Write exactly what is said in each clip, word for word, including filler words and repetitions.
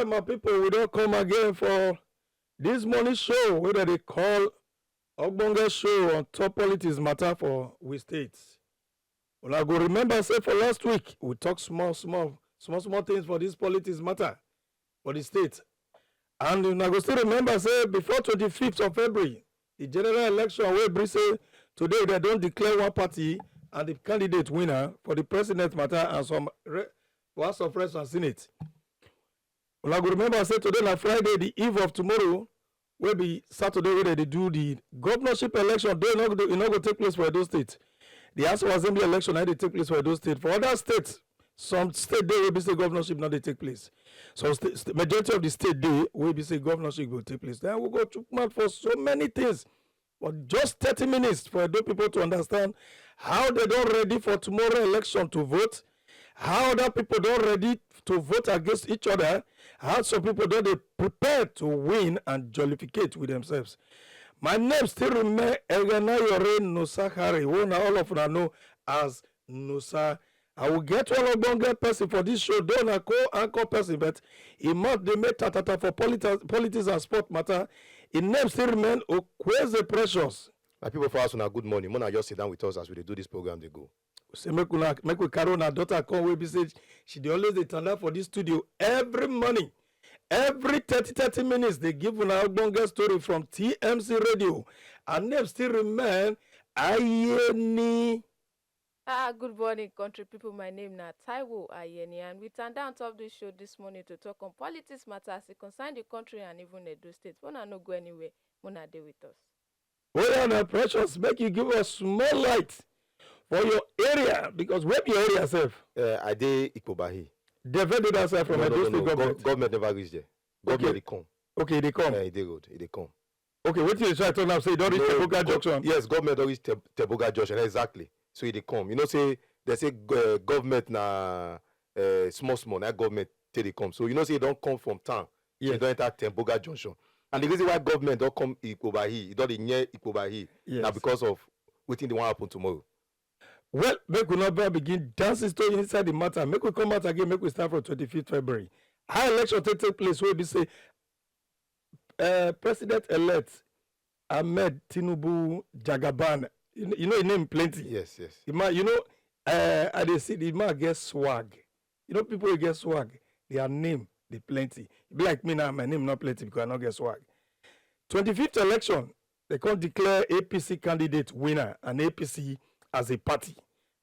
My people, we don come again for this morning show wey dem dey call Ogbonge Show on top politics matter for we state. Una go remember say for last week, we talk small, small, small, small things for this politics matter for the state. And una go still remember say before twenty-fifth of February, the general election wey be say today dem don declare one party and the candidate winner for the president matter and some re-, for House of Reps and Senate. Una go remember say today na Friday, the eve of tomorrow, wey be Saturday, wey dem dey do the governorship election. Though e no go, e no go take place for Edo State. The House of Assembly election na dey take place for Edo State. For other states, some state dey wey be say governorship no dey take place. Some sta-, sta-, majority of the state dey wey be say governorship go take place. Then we go chook mouth for so many things. But just thirty minutes for Edo people to understand how dem don ready for tomorrow election to vote, how other people don ready to vote against each other, how some people don dey prepare to win and jollificate with themselves. My name still remain Eganayore Nusahari, wey una all of una know as Nusa. I will get one ogbonge person for this show, though na co-anchor person, but e mouth dey make tatata for politi-, politics and sport matter. Im name still remain Okweze Precious. My people for house, una good morning. Una just sit down with us as we dey do this program dey go. Say make una, make we carry una daughter come, wey be say she dey always dey tanda for this studio every morning. Every thirty, thirty minutes, dey give una ogbonge story from T M C Radio. Her name still remain Ayeni. Ah, good morning, country people. My name na Taiwo Ayeni, and we tanda on top this show this morning to talk on politics matter as e concern the country and even Edo State. Una no go anywhere, una dey with us. Oya na, Precious, make you give us small light for your area, because where be your area sef? Uh, I dey Ikpobahi. Dem fit do that side from Edo State government. Government never reach there. Government dey come. Okay, e dey come. Uh, e dey road, e dey come. Okay, wetin you try talk now, say e don reach Teboga Junction? Yes, government don reach Teboga Junction, exactly. So e dey come. You know say dem say, uh, government na, uh, small small, na government take dey come. So you know say e don come from town. Yes. So e don enter Teboga Junction. And the reason why government don come Ikpobahi, e don dey near Ikpobahi, na because of wetin dey wan happen tomorrow. Well, make we no begin dancing story inside the matter. Make we come out again, make we start from twenty-fifth February. How election take take place, wey be say, uh, President-elect Ahmed Tinubu Jagaban, you, you know, him name plenty. Yes, yes. The man, you know, uh, I dey see the man get swag. You know, people wey get swag, their name dey plenty. E be like me now, my name no plenty because I no get swag. Twenty-fifth election, dem come declare A P C candidate winner and A P C as a party.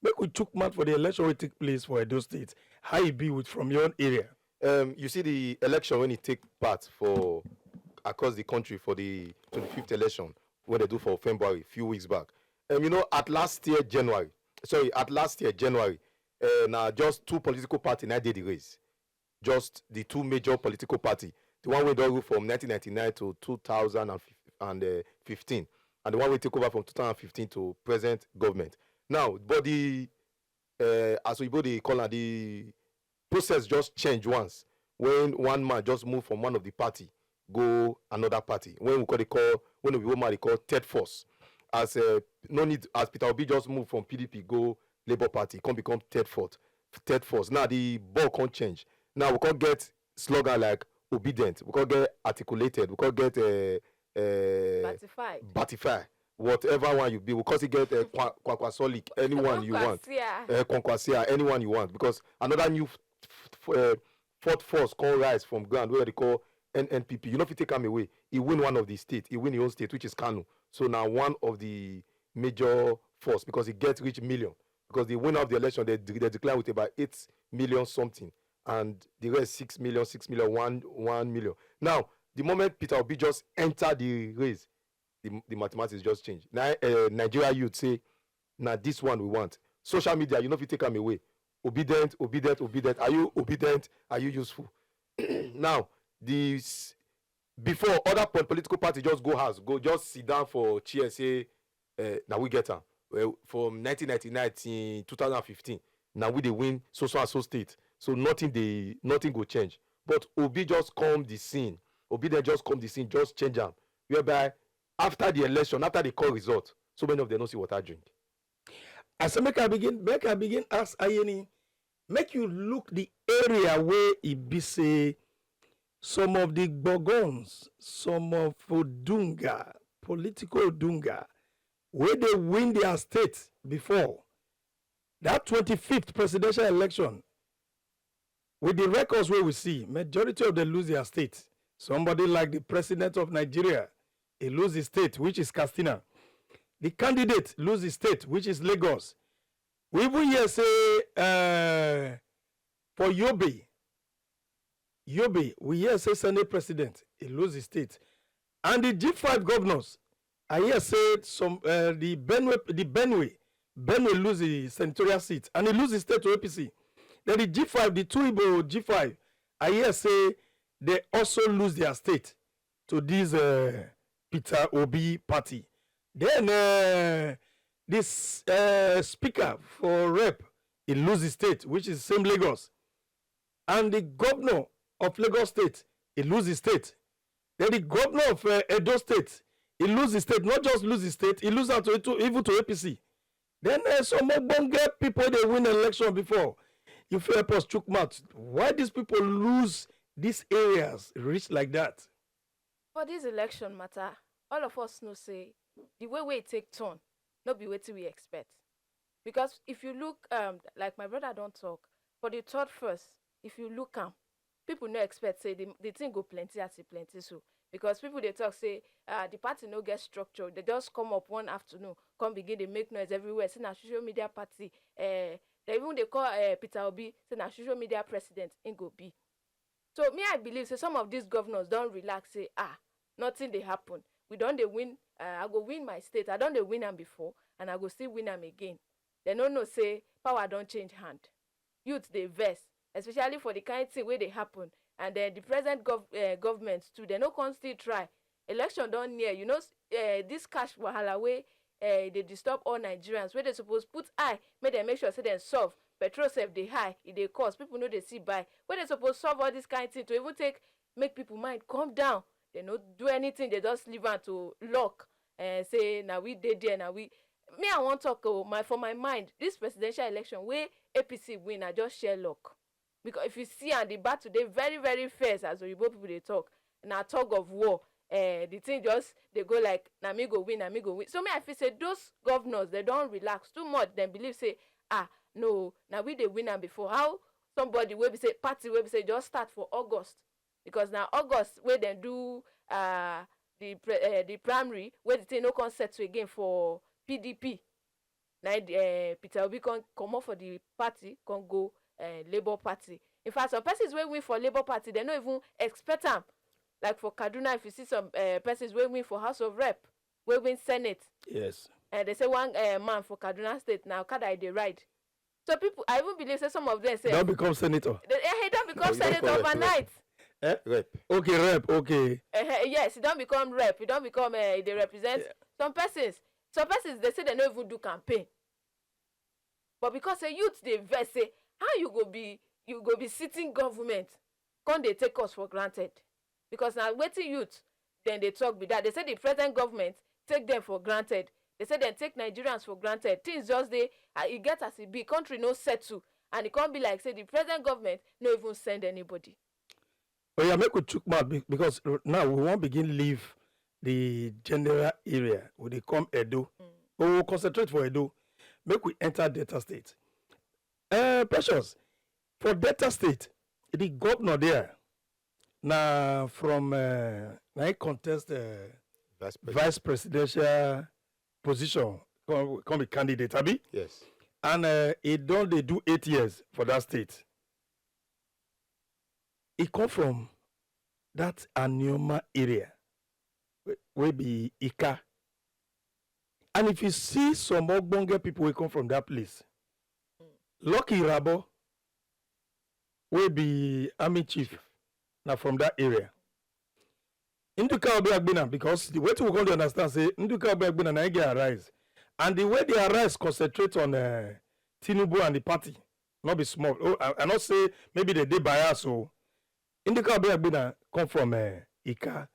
Make we chook mouth for the election wey take place for Edo State. How e be with, from your own area? Um, you see, the election wey e take part for across the country for the twenty-fifth election wey dem do for February, few weeks back. Um, you know, at last year January, sorry, at last year January, uh, na just two political party na dey the race. Just the two major political party, the one wey don rule from nineteen ninety-nine to two thousand and fifteen, and the one wey take over from two thousand fifteen to present government. Now, but the, uh, as oyibo dey call am, the process just change once when one man just move from one of the party go another party, when we call, dey call, when oyibo man dey call third force. As, uh, no need, as Peter Obi just move from P D P go Labour Party, come become third force. Third force. Now the ball come change. Now we come get slogan like obedient. We come get articulated. We come get, uh, uh, Batify. Batify. Whatever one you be, we come still get, uh, kwa-, kwakwasolic. Anyone you want. Kwankwasia. Uh, kwankwasia. Anyone you want. Because another new f-, f-, f-, uh, fourth force come rise from ground wey dey call N N P P. You no fit take am away. He win one of the state. He win his own state, which is Kano. So now one of the major force because he get reach million. Because the winner of the election, they de-, they declare with about eight million something, and the rest six million, six million, one, one million. Now, the moment Peter Obi just enter the race, the, the mathematics just change. Now, uh, Nigeria youth say, "Na this one we want." Social media, you no fit take am away. Obedient, obedient, obedient. Are you obedient? Are you useful? Now, this, before, other pol-, political party just go house, go just sit down for chair, say, uh, "Na we get am." Well, from nineteen ninety-nine till two thousand fifteen, na we dey win so so and so state. So nothing dey, nothing go change. But Obi just come the scene. Obi then just come the scene, just change am. Whereby after the election, after they call result, so many of them no see water drink. I say make I begin, make I begin ask Ayeni, make you look the area where e be say Some of the gbogons, some of Odunga, political Odunga, wey dey win their state before that twenty-fifth presidential election, with the records wey we see, majority of them lose their state. Somebody like the president of Nigeria, he lose his state, which is Katsina. The candidate lose his state, which is Lagos. We even hear say uh, for Yobe, Yobe, we hear say Senate president, he lose his state. And the G five governors, I hear say some uh, the Benue, the Benue, Benue lose the senatorial seat and he lose the state to A P C. Then the G five, the two Igbo G five, I hear say they also lose their state to this uh, Peter Obi party. Then uh, this uh, speaker for rep, he lose the state, which is same Lagos. And the governor of Lagos State, he lose the state. Then the governor of uh, Edo State, he lose the state. Not just lose the state, he lose out to, to even to A P C. Then uh, some ogbonge people they win election before. You feel help us chook mouth. Why these people lose these areas reach like that? For this election matter, all of us know say the way wey e take turn no be wetin we expect. Because if you look, um, like my brother don talk, for the third first, if you look am, people no expect say the, the thing go plenty as e plenty so. Because people dey talk say uh, the party no get structure, they just come up one afternoon, come begin dey make noise everywhere. Say na social media party. Uh, they even dey call uh, Peter Obi say na social media president im go be. So me, I believe say some of these governors don relax, say ah, nothing dey happen. We don dey win. Uh, I go win my state. I don dey win am before, and I go still win am again. They no know say power don change hand. Youth dey vex, especially for the kind thing wey dey happen. And then the present gov uh, government too, they no come still try. Election don near. You know, uh, this cash wahala wey uh, dey disturb all Nigerians, wey dey suppose put eye, make dem make sure say dem solve. Petrol sef dey high, e dey cost, people no dey see buy. Wey dey suppose solve all this kind thing to even take make people mind come down. They no do anything, they just leave am to luck. Uh, say na we dey there, na we. Me, I wan talk oh, my for my mind, this presidential election wey A P C win, I just share luck. Because if you see am, the battle dey very very fierce, as oyibo people dey talk. Na tug of war. Eh, the thing just dey go like na me go win, na me go win. So me, I feel say those governors, they don relax too much. Dem believe say ah, no, na we dey win am before. How somebody wey be say party wey be say just start for August, because na August wey dem do uh, the pre uh, the primary, wey the thing no come settle again for P D P. Na uh, Peter Obi come comot for the party, come go uh, Labour Party. In fact, some persons wey win for Labour Party, dem no even expect am. Like for Kaduna, if you see some uh, persons wey win for House of Rep, wey win Senate, Yes. And they say one uh, man for Kaduna State na okada e dey ride. So people, I even believe say some of them say Don't become senator. They, eh, he don become He don senator come rep. Overnight. Eh? Rep. Okay, rep. Okay. Eh, eh, yes, he don become rep. He don become uh, he dey represent Yeah. Some persons. Some persons, they say they no even do campaign. But because say youth dey vex say how you go be, you go be sitting government, come dey take us for granted. Because na wetin youth dem dey talk be that. They say the present government take them for granted. They say dem take Nigerians for granted. Things just dey uh, e get as e be. Country no settle, and e come be like say the present government no even send anybody. Oh yeah, make we chook mouth be- because r- now we wan begin leave the general area. We dey come Edo. We will concentrate for Edo. Make we enter Delta State. Uh, Precious, for Delta State, the governor there na from uh, na he contest uh, Vice President. vice presidential position, come, come be candidate, abi? Yes. And uh, he don dey do eight years for that state. He come from that Anioma area, wey- wey be Ika. And if you see some ogbonge people wey come from that place, Lucky Rabo, wey be army chief, na from that area. Nduka Obiagbina, because the way we come dey understand say Nduka Obiagbina na him get arise, and the way the arise concentrate on uh, Tinubu and the party, not be small. Oh, I, I not say maybe they dey bias. So Nduka Obiagbina come from uh, Ika.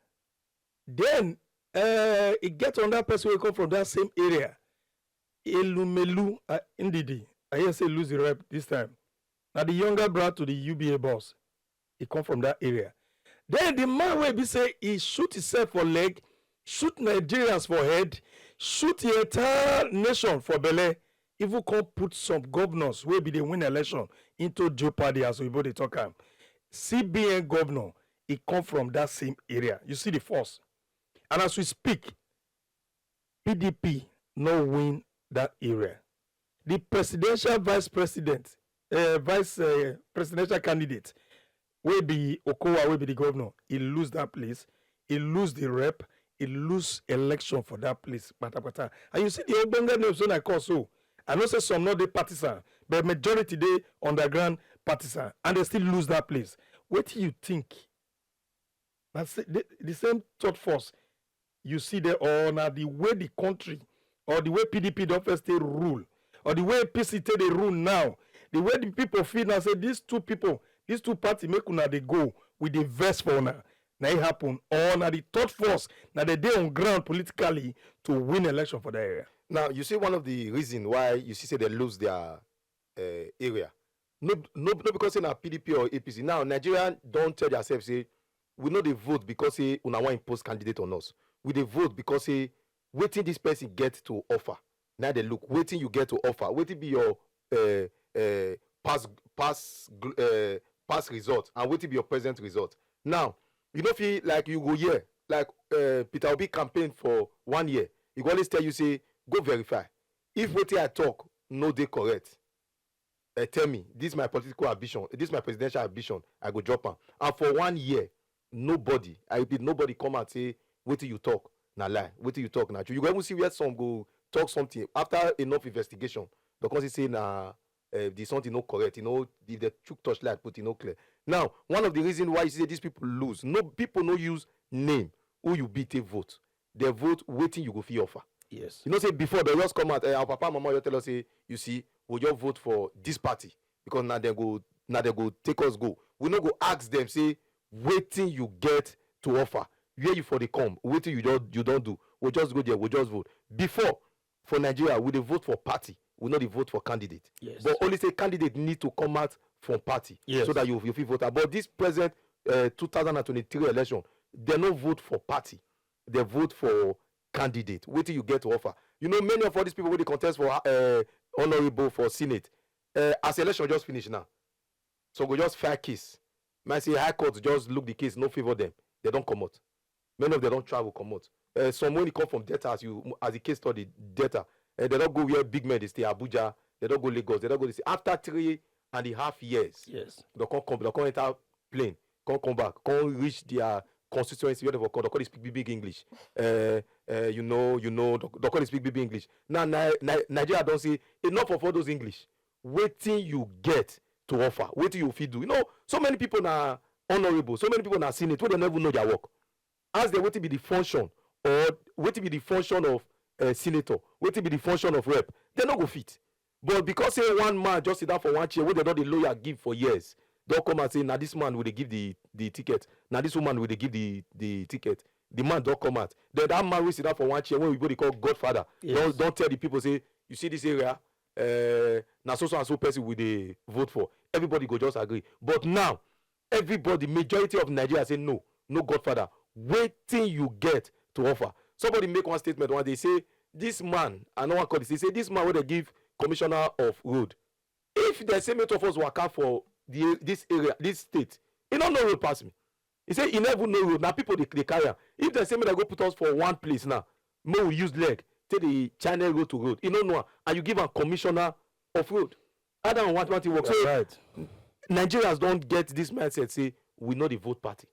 Then uh, e get another person wey come from that same area, Elumelu uh, Ndidi. I hear say lose the rep this time. Now the younger brother to the U B A boss, he come from that area. Then the man wey be say he shoot himself for leg, shoot Nigerians for head, shoot the entire nation for belle, even come put some governors wey be dey win election into jeopardy, as oyibo dey talk am. C B N governor, he come from that same area. You see the force. And as we speak, P D P no win that area. The presidential vice president, uh, vice uh, presidential candidate, wey be Okowa, wey be the governor, he lose that place, he lose the rep, he lose election for that place, patapata. And you see the ogbonge names when I call so, I know say some no dey partisan, but majority dey underground partisan, and they still lose that place. Wetin you think? Na the, the same thought force you see there, or na the way the country, or the way P D P don first take rule, or the way A P C take dey rule now, the way the people feel now say these two people, these two party make una dey go, we dey vex for una. Na it happen, or na the third force, na they dey on ground politically to win election for that area. Now, you see, one of the reason why you see say they lose their uh, area, no, no, no, because say na P D P or A P C. Now, Nigeria don tell themselves say we no dey vote because say una wan impose candidate on us. We dey vote because say wetin this person get to offer. Now they look wetin you get to offer, wetin be your uh, uh, past past uh, past result, and wetin be your present result. Now, you no fit, like, you go here, like, uh, Peter Obi campaign for one year. He go always tell you say, go verify if wetin I talk no dey correct. Uh, tell me, this my political ambition, this my presidential ambition, I go drop am. And for one year, nobody, I repeat, nobody come out say wetin you talk na lie, wetin you talk na true. You go even see where some go talk something after enough investigation, they come see say na uh, the something no correct, you know, the, the chook torchlight put e no clear. Now, one of the reasons why you see these people lose, no, people no use name who you be take vote. They vote wetin you go fit offer. Yes. You know say before they just come out, eh, our papa and mama just tell us say, you see, we just vote for this party because now they go, now they go take us go. We no go ask them say wetin you get to offer, where you for dey come, wetin you don, you don do. We just go there, we just vote. Before, for Nigeria, we dey vote for party, we no dey vote for candidate. Yes. But only say candidate need to come out from party, yes, so that you, you fit vote am. But this present uh, two thousand and twenty-three election, they no vote for party, they vote for candidate. Wetin you get to offer? You know, many of all these people wey dey contest for uh, honorable for senate, uh, as election just finish now, so go just file case. Might say high court just look the case, no favour them, they don comot. Many of them don travel comot. Uh, some wey come from delta, as you, as the case study, delta, uh, they don go where big men dey stay, Abuja, they don go Lagos, they don go this. After three and a half years, yes, they come come, they come enter plane, come come back, come reach their constituency where they for come, they come dey speak big big English. Uh, uh, you know, you know, they, they come dey speak big big English. Now, Ni-, Ni-, Nigeria don say enough of all those English. Wetin you get to offer? Wetin you fit do? You know, so many people na honourable, so many people na senate wey dem no even know their work. Ask them wetin be the function, or wetin be the function of uh, senator, wetin be the function of rep, dem no go fit. But because say one man just sit down for one chair wey dem don dey loyal give for years, don come and say na this man we dey give the the ticket, na this woman we dey give the the ticket. The man don come out. Then that man wey sit down for one chair wey oyibo dey call godfather, yes, don don tell the people say, you see this area, uh, na so so and so person we dey vote for. Everybody go just agree. But now, everybody, majority of Nigeria say no, no godfather. Wetin you get to offer? Somebody make one statement one day say, this man, I no wan call this, he say this man wey dem give commissioner of road, if dem say make two of us waka for the, this area, this state, he no know road pass me. He say he never know road, na people dey dey carry am. If dem say make dem go put us for one place now, make we use leg take dey channel road to road, he no know am, and you give am commissioner of road. Adam want want work. So right, Nigerians don get this mindset say we no dey vote party,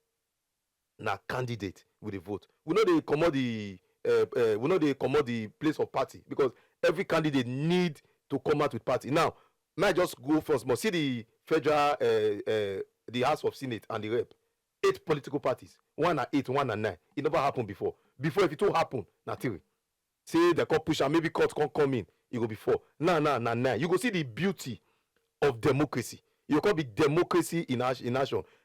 na candidate we dey vote. We no dey comot the uh, uh, we no dey comot the place of party, because every candidate need to come out with party. Now, may I just go for small? See the federal, uh, uh, the House of Senate and the rep. Eight political parties. One na eight, one na nine. It never happened before. Before, if it will happen, na three. Say they come push am, maybe court come come in, e go be four. Now, now, na nine. You go see the beauty of democracy. You come be democracy in action.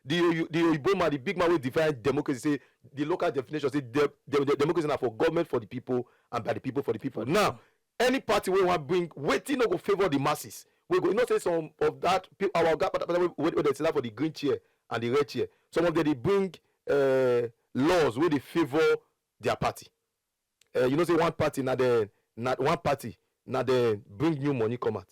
The oyi- the oyibo man, the big man wey define democracy, say the local definition say de, de, de, democracy na for government, for the people, and by the people, for the people. Now, any party wey wan bring wetin no go favour the masses, wey go, you know say some of that pe- our oga patapata wey wey- wey dey sit down for the green chair and the red chair, some of them dey bring uh, laws wey dey favour their party. Uh, you know say one party na the na one party na the bring new money come out,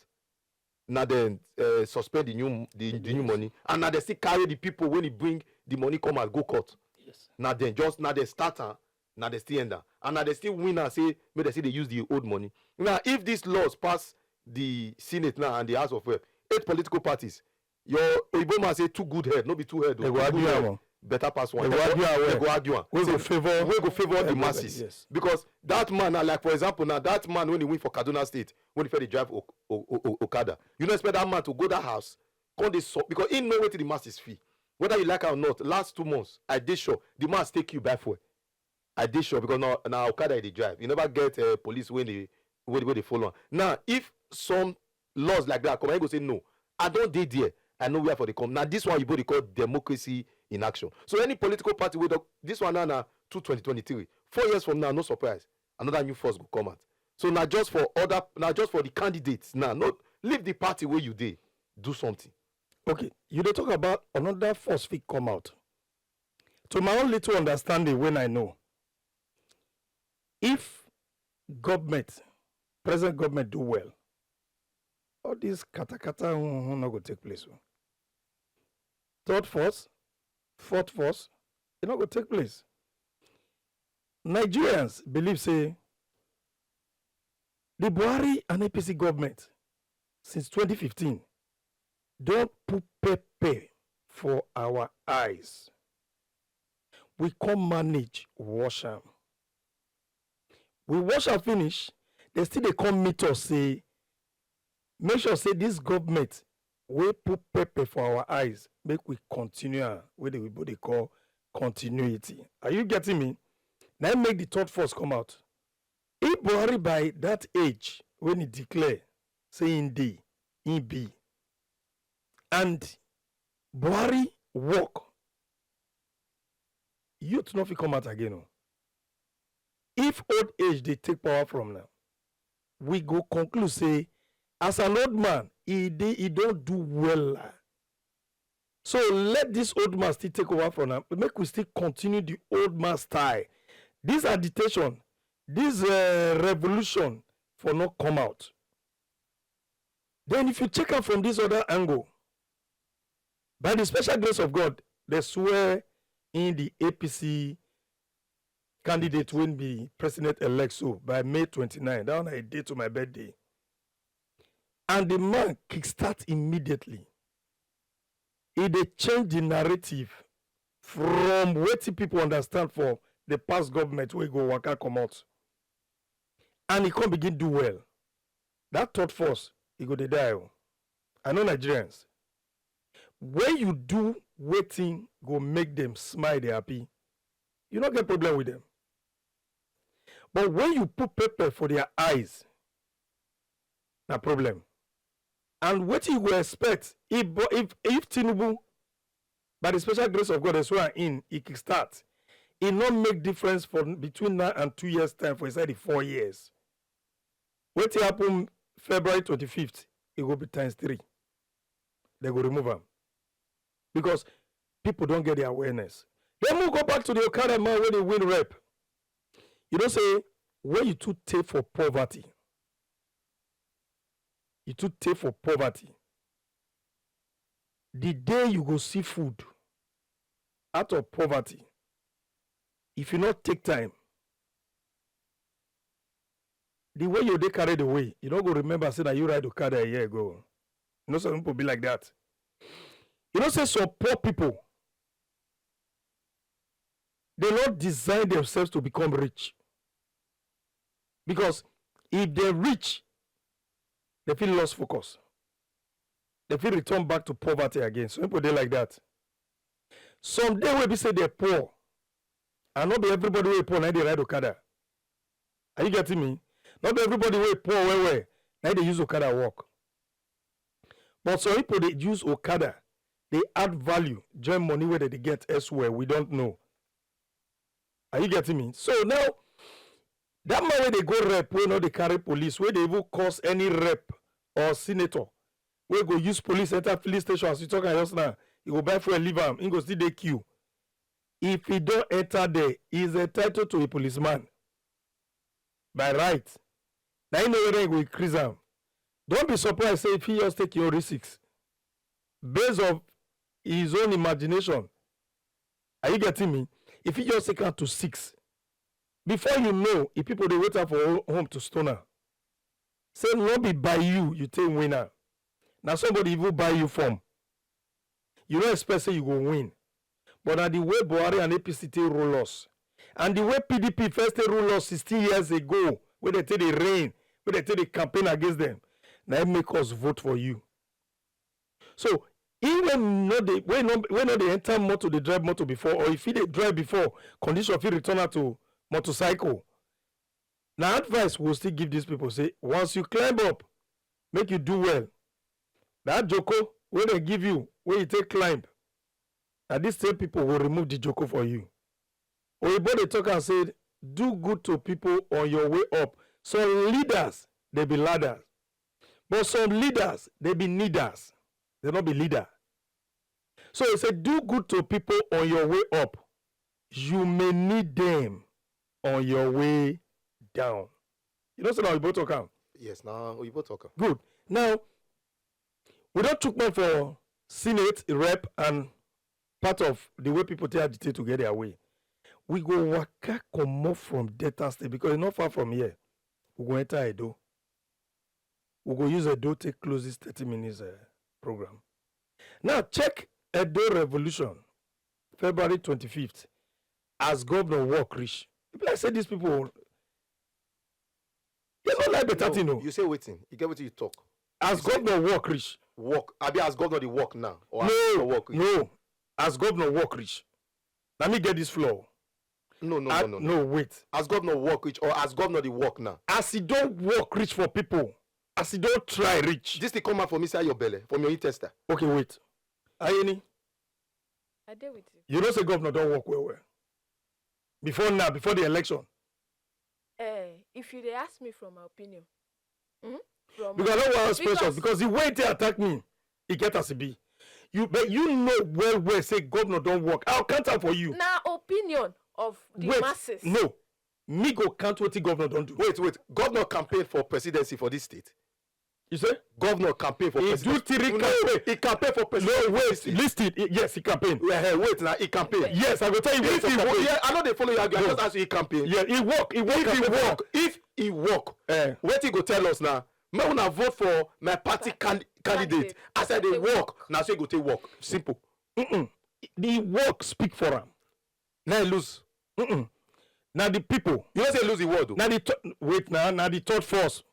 na the uh, suspend the new the, the new money, and na the still carry the people when he bring the money come out go court. Yes. Na then just na the start am, na the still end am, and na the still win am say make dem still dey use the old money. Now if these laws pass the senate now and the house of rep, eight political parties, your oyibo man say two good head no be two head o, They go two good argue head am o. Better pass one. They go argue am They well. Go argue am. Wey go favour Wey go favour the everybody, masses. Yes. Because that man na like for example na that man when he win for kaduna state when he first dey drive o- o- o- okada, you no expect that man to go that house come dey so because he know wetin the masses feel, whether you like am or not. Last two months I dey sure the man take you buy fuel. I dey sure because na na okada he dey drive, he never get uh, police wey dey wey dey- wey dey follow am. Now if some laws like that come, I go say no, I don dey there, I know where for dey come. Na this one oyibo dey call democracy in action. So any political party wey don this one now na two twenty twenty-three, four years from now, no surprise, another new force go come out. So na just for other na just for the candidates now, no, leave the party wey you dey, do something. Okay, you dey talk about another force fit come out. To my own little understanding, when I know, if government, present government do well, all this katakata hmm, hmm, no go take place. O. Third force, fourth force, e no go take place. Nigerians believe say the Buhari and A P C government since twenty fifteen don put pepper for our eyes. We come manage wash am. We wash am finish, they still dey come meet us say make sure say this government wey put pepper for our eyes make we continue am, wey the people dey call continuity. Are you getting me? Na im make the third force come out. If Buhari by that age when he declare say him dey, him be, and Buhari work, youth no fit come out again o. If old age dey take power from now, we go conclude say as an old man, he dey he don do wella. So let this old man still take over from now, make we still continue the old man style. This agitation, this uh, revolution for no come out. Then if you check am from this other angle, by the special grace of God, they swear in the A P C candidate wey be president-elect so by May twenty-nine. That one I dey to my birthday. And the man kickstart immediately. E dey change the narrative from wetin people understand for the past government wey go waka comot. And e come begin do well. That third force, e go dey die o. I know Nigerians. When you do wetin go make them smile, dey happy, you no get problem with them. But when you put pepper for their eyes, na problem. And wetin you go expect if if if Tinubu, by the special grace of God, as well in e kickstart, e no make difference for between now and two years time for inside the four years. Wetin happen February twenty-fifth, e go be times three. They go remove am because people don get the awareness. Then we go back to the Okada man wey dey win rep. You know say when you too tey for poverty, you too tey for poverty, the day you go see food out of poverty, if you no take time, the way you dey carried away, you no go remember say na you ride Okada a year ago. You know some people be like that. You know say some poor people, they no design themselves to become rich. Because if they rich, they fit lost focus. They fit return back to poverty again. Some people dey like that. Some dey wey be say they poor, and no be everybody wey poor na dey ride Okada. Are you getting me? No be everybody wey poor well well na dey use Okada work. But some people dey use Okada, dey add value, join money wey they dey get elsewhere. We don't know. Are you getting me? So now, that man wey dey go rep, wey no dey carry police, wey dey even cause any rep or senator, wey go use police enter filling station as you talk am just now, he go buy fuel, leave am, he go still dey queue. If he don enter there, he is entitled to a policeman by right. Na him know whether he go increase am. Don't be surprised say if he just take your risks based of his own imagination. Are you getting me? If he just take am to six, before you know, if people dey wait am for ho- home to stone am. Say no be by you, you take win am. Na somebody even buy you form. You no expect say you go win. But na the way Buhari and A P C take rule us, and the way P D P first take rule us sixteen years ago, wey dem take dey reign, wey dem take dey campaign against them, na im make us vote for you. So he wey no dey wey no wey no dey enter motor, dey drive motor before, or if he dey drive before, condition fit return am to motorcycle. Na advice we go still give these people, say once you climb up, make you do well. That joko wey dem give you, wey you take climb, na these same people go remove the joko for you. Oyibo dey talk am say, do good to people on your way up. Some leaders, they be ladders, but some leaders, they be needers. They no be leader. So he say, do good to people on your way up. You may need them on your way down. You know, say na Oyibo talk am. Yes, now Oyibo talk am. Good. Now, we don chook mouth for Senate, Rep, and part of the way people take agitate to get their way. We go waka comot from Delta State because e no far from here. We go enter Edo. We go use Edo take close this thirty minutes uh, program. Now, check Edo Revolution, February twenty-fifth, as governor work reach. E be like say these people, they no like better thing o. You say wetin? You get wetin you talk? As governor work reach. Work. Abi as governor dey work now? Or as No, for work? No. As governor work reach. Na me get this floor. No, no, I- no, no, no. No, wait. As governor work reach or as governor dey work now? As e don work reach for people, as e don try reach. This thing come out from inside your belly, from your intestine. Okay, wait. Ayeni, I dey with you. You know say governor don work well well. Before now, before the election. Eh, if you dey ask me from my opinion, hmm? From Because I don't want because- special because the way they attack me, e get as e be. You but you know well well say governor don work. I'll count am for you. Na opinion of the Wait, masses. No, me go count wetin governor don do. Wait, wait. Governor campaign for presidency for this state. You say? Governor campaign for He presidency. do three No, campaign. He campaign for No, presidency. wait, listen. Yes, he campaign. Yeah, hey, wait now. He campaign. Yes, I go tell you. If Wait, he he work, campaign. Yeah, I know they follow you. I No. Just ask you. He campaign. Yeah, he work. He work. If he campaign. work, if he work, Eh. Wetin he go tell us now? Make una vote for my party can, candidate. Candidate. As I dey They work, work. Now so he go take work. Simple. The work speak for am. Now he lose. Mm-mm. Now the people. You know say he lose the word. Though. Now the th- wait now. Now the third force.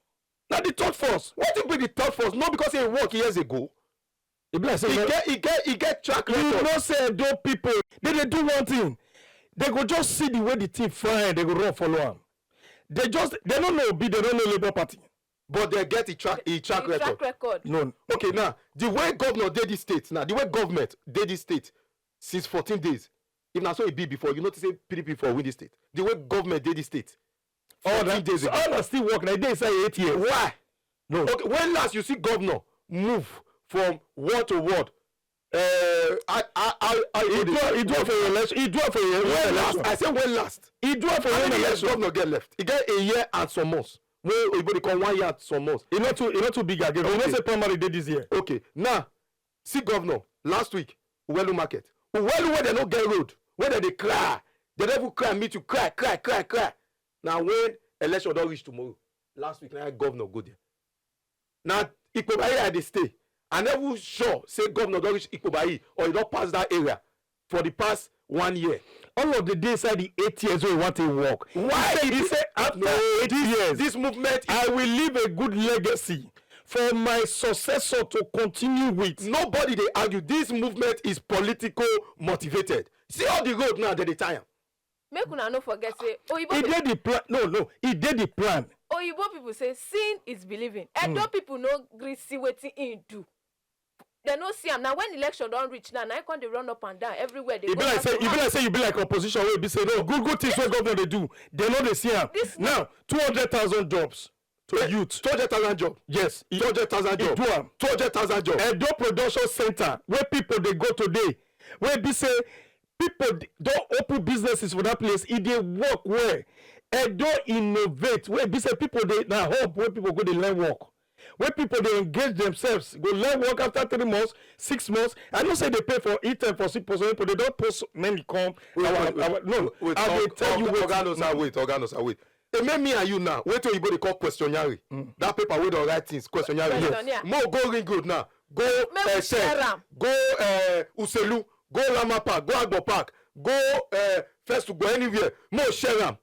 Now the third force. Wetin be the third force? No, because he work years ago. E be like say He you know- get, he get, he get track you record. Know say Edo people, they dey do one thing. They go just see the way the thing fine. They go run follow am. They just they don't know Obi. They don't know Labour Party. But they get the track, he track The record. Track record. No, Okay, now the way governor dey this state now, the way government dey this state since fourteen days. If na so e be before, you notice say P D P for win this state. The way government dey this state, all fourteen that days ago. All that still work like they say eight years. Why? No, Okay, when last you see governor move from ward to ward? Uh, I, I, I, I he do he do am for your election. He do am for your When election. last? I say when last? He do am for How your many years election. Governor get left? He get a year and some months. When oyibo dey call one year and some months. E not too e not too big again. You know Okay. Say primary dey this year. Okay, now see governor last week, Uwelu market. Uwelu where they no get road, where they dey cry, they dey even cry meet you, cry, cry, cry, cry. Now when election don reach tomorrow, last week na governor go there. Now Ikpobayi I dey stay. I never sure say governor don reach Ikpobayi or he don pass that area for the past one year. All of the days inside the eight years wey he want to work. Why He say, he he dey- say after No, eight this, years, this movement is I will leave a good legacy for my successor to continue with. Nobody dey argue. This movement is political motivated. See all the road now that they tie am. Make una no forget say oyibo He people, did the plan. No, no, he did the plan. oyibo people say seeing is believing. Edo people no gree see wetin he do. They no see am. Now when election don reach now, now he come dey run up and down everywhere. They E be like say e be like say you be like opposition wey be say no good good things wey governor dey do, they no dey see am. This- Now two hundred thousand jobs to youth. Two hundred thousand job. Yes, e Two hundred thousand e job. Do am. Two hundred thousand job. Edo production center wey people dey go today, wey be say People don open businesses for that place. E dey work well. Edo innovate, wey be say people dey, na hub wey people go dey learn work, wey people dey engage themselves, go learn work after three months, six months. I know say they pay for it, for some people, they don post many come. Wait, our, wait, wait, our, no, wait, I dey tell you wetin. Oga no sir, wait, Oga no sir, wait. E make me and you now. Wait till you dey call questionnaire. Mm. That paper wey don write things, questionnaire. Questionnaire. Mo go Ring Road now. Go, make we, eh, share am. Go, eh, Uselu. Go Rama Park. Go Agbo Park. Go, eh, First to go anywhere. Mo share am.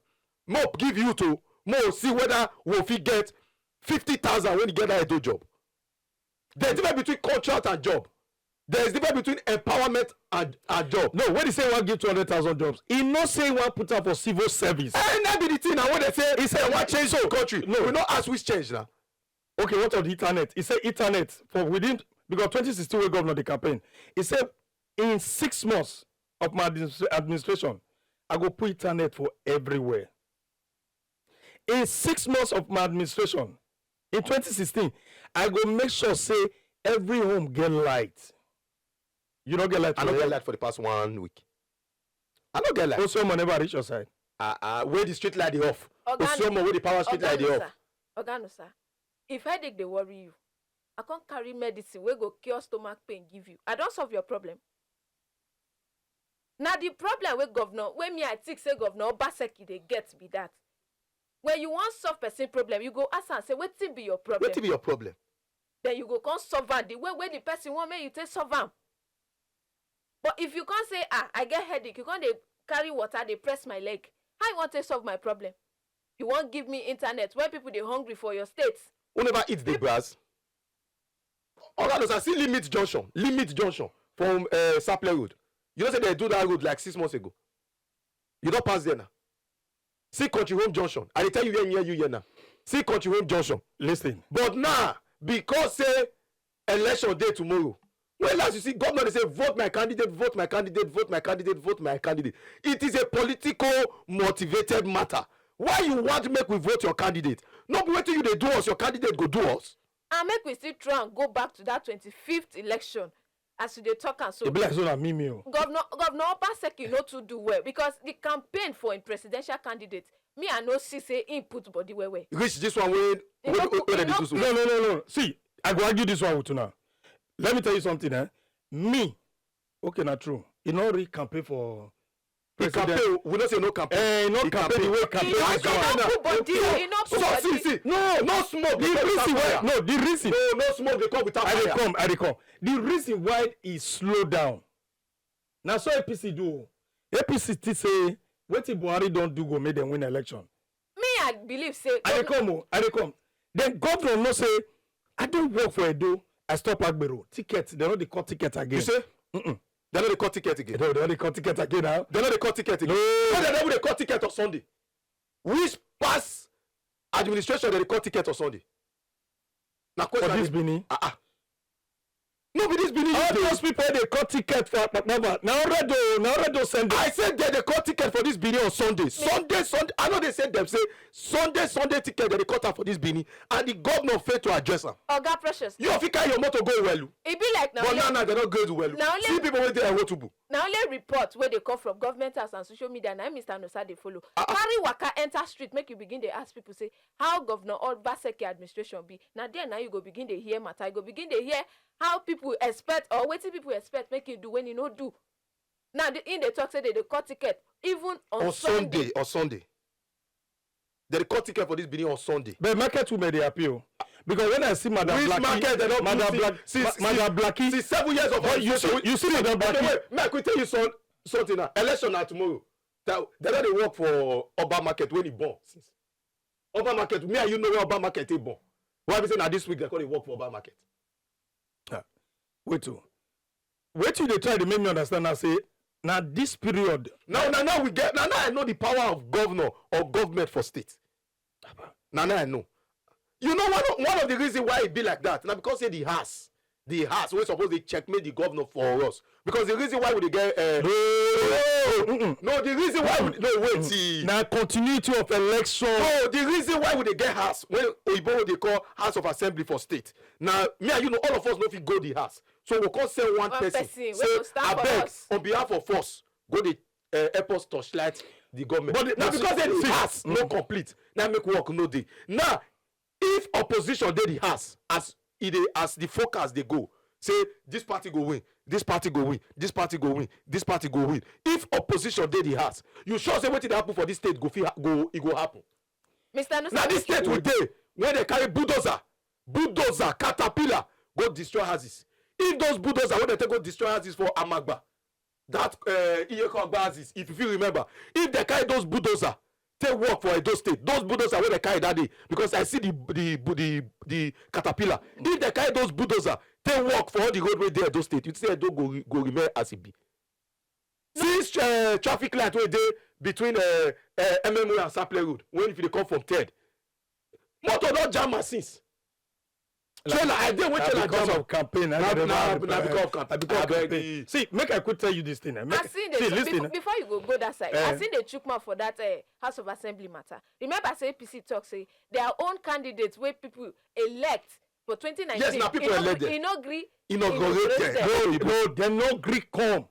Mo give you to. Mo see whether we fit get fifty thousand when you get that Edo job. There's difference between contract and job. There's difference between empowerment and, and job. No, when he say he wan give two hundred thousand jobs, he no say he wan put am for civil service. Eh, na be the thing na wey they say, he say, "I wan change the country." No. We no ask which change na. Okay, what of the internet? He say internet for within, because twenty sixteen wey governor dey campaign, he say, "In six months of my administra-, administration, I go put internet for everywhere." In six months of my administration, in twenty sixteen, I go make sure say every home get light. You no get light? I no get light for the past one week. I no get light. Oshomo never reach your side. Ah, ah, where the street light dey off? Oga, Oshomo, where the power street light dey off? Oga no sir. If headache dey worry you, I come carry medicine wey go cure stomach pain give you. I don solve your problem. Na the problem wey governor, wey me I think say governor Obaseki dey get be that. When you wan solve person problem, you go ask am say, "Wetin be your problem?" Wetin be your problem? Then you go come solve am the way wey the person wan make you take solve am. But if you come say, "Ah, I get headache," you come dey carry water, dey press my leg. How you wan take solve my problem? You wan give me internet when people dey hungry for your state? Who never eat the grass? Oga no sir, see Limit Junction, Limit Junction from, eh, Sapele Road. You know say they do that road like six months ago. You don pass there now. See Country Home Junction. I dey tell you here, near you here now. See Country Home Junction. Listen. But now, because say election day tomorrow, when last you see governor dey say, "Vote my candidate, vote my candidate, vote my candidate, vote my candidate." It is a political motivated matter. Why you want make we vote your candidate? No be wetin you dey do us, your candidate go do us. And make we still try and go back to that twenty-fifth election as you dey talk am so. E be like so na me, me o. Governor, Governor Obaseki no too do well because the campaign for im presidential candidate, me I no see say im put body well well. Reach this one wey, e wey, no put, wey e dey no do so. No, no, no, no. See, I go argue this one with una. Let me tell you something, eh? Me, okay, na true. E no really campaign for president. He campaign, we no say no campaign. Eh, no campaign, the way campaign is done. He no put body, he no put body. So, see, see, no, no smoke. The reason why, no, the reason. No, no smoke dey come without fire. I dey come, I dey come. The reason why he slow down. Na so A P C do o. A P C think say wetin Buhari don do go make dem win election. Me, I believe say I dey come o, I dey come. Then governor know say, "I don work for Edo, I stop Agbero." Ticket, they no dey cut ticket again. You say? Mm-mm. They no dey cut ticket again. They no, they no dey cut ticket again now. They no dey cut ticket again. No. When they never dey cut ticket on Sunday. Which pass administration they dey cut ticket on Sunday? Na question. For this Benin? Ah, ah. No be this Benin. All those people dey cut ticket for Akpakpava. Na already, na already send them. I said they dey cut ticket for this Benin on Sunday. Sunday, Sunday. I know they send them say Sunday, Sunday ticket they dey cut am for this Benin, and the governor fail to address am. Oga Precious. You fit carry your motor go Uwelu. E be like na only, but now, now they no go to Uwelu. Na only, see people wey dey Ewotubu. Na only report wey dey come from government house and social media na Mister Nosa dey follow. Ah, ah. Carry waka enter street, make you begin dey ask people say, "How Governor Obaseki administration be?" Na there na you go begin dey hear matter. You go begin dey hear how people expect or wetin people expect make you do when you no do. Now the, in dey talk say they dey cut ticket even on Sunday. On Sunday, on Sunday. They dey cut ticket for this Benin on Sunday. But market women dey happy o. Because when I see Madam Blackie, which market they don put? Madam Black-, since, Ma-, Madam Blackie. Since seven years of administration, you see, you see Madam Blackie. Wait, make I tell you some-, something now. Election na tomorrow. They, they don dey work for Oba market when e born since. Oba market, me and you know where Oba market dey born. Why be say na this week they come dey work for Oba market? Ah, wait o. Wetin you dey try dey make me understand na say na this period. Now, now, now we get, now, now I know the power of governor or government for state. Na now I know. You know, one of, one of the reason why e be like that na because say the house, the house wey suppose dey checkmate the governor for us. Because the reason why we dey get, eh, no, no, the reason why we, no, wait, see. Na continuity of election. No, the reason why we dey get house, when oyibo dey call House of Assembly for state. Now, me and you know, all of us no fit go the house. So we come send one person, say, "Abeg, on behalf of us, go dey uh, help us torchlight the government. But the, na because say the house no complete, na make work no dey. Now, if opposition dey the house, as e dey, as the focus dey go, say this party go win, this party go win, this party go win, this party go win. If opposition dey the house, you sure say wetin dey happen for this state go fit go e go happen? Mr. Nusa, na this state we dey, where they carry bulldozer, bulldozer, caterpillar, go destroy houses. If those bulldozer wey dem take go destroy houses for Amagba, that uh, Iyeko Agba houses, if you fit remember, if they carry those bulldozer take work for Edo State, those bulldozer wey they carry that day, because I see the the the, the caterpillar. If they carry those bulldozer take work for all the road wey dey Edo State, you see Edo go re- go remain as e be. Since uh, traffic light wey dey between uh, uh, M M O and Saple Road, when if you dey come from third, motor don jam am since. Trailer, I dey when na trailer because jam am. Of campaign. Na, na, na because of campaign. Abeg, see, make I quick tell you this thing. Eh. Make, I see, see, listen. Before, before you go go that side, eh. I see the chook mouth for that uh, House of Assembly matter. Remember, say A P C talk say their own candidates wey people elect for twenty nineteen. Yes, na people elect them. E no gree inaugurate them. No, no, dem no gree come.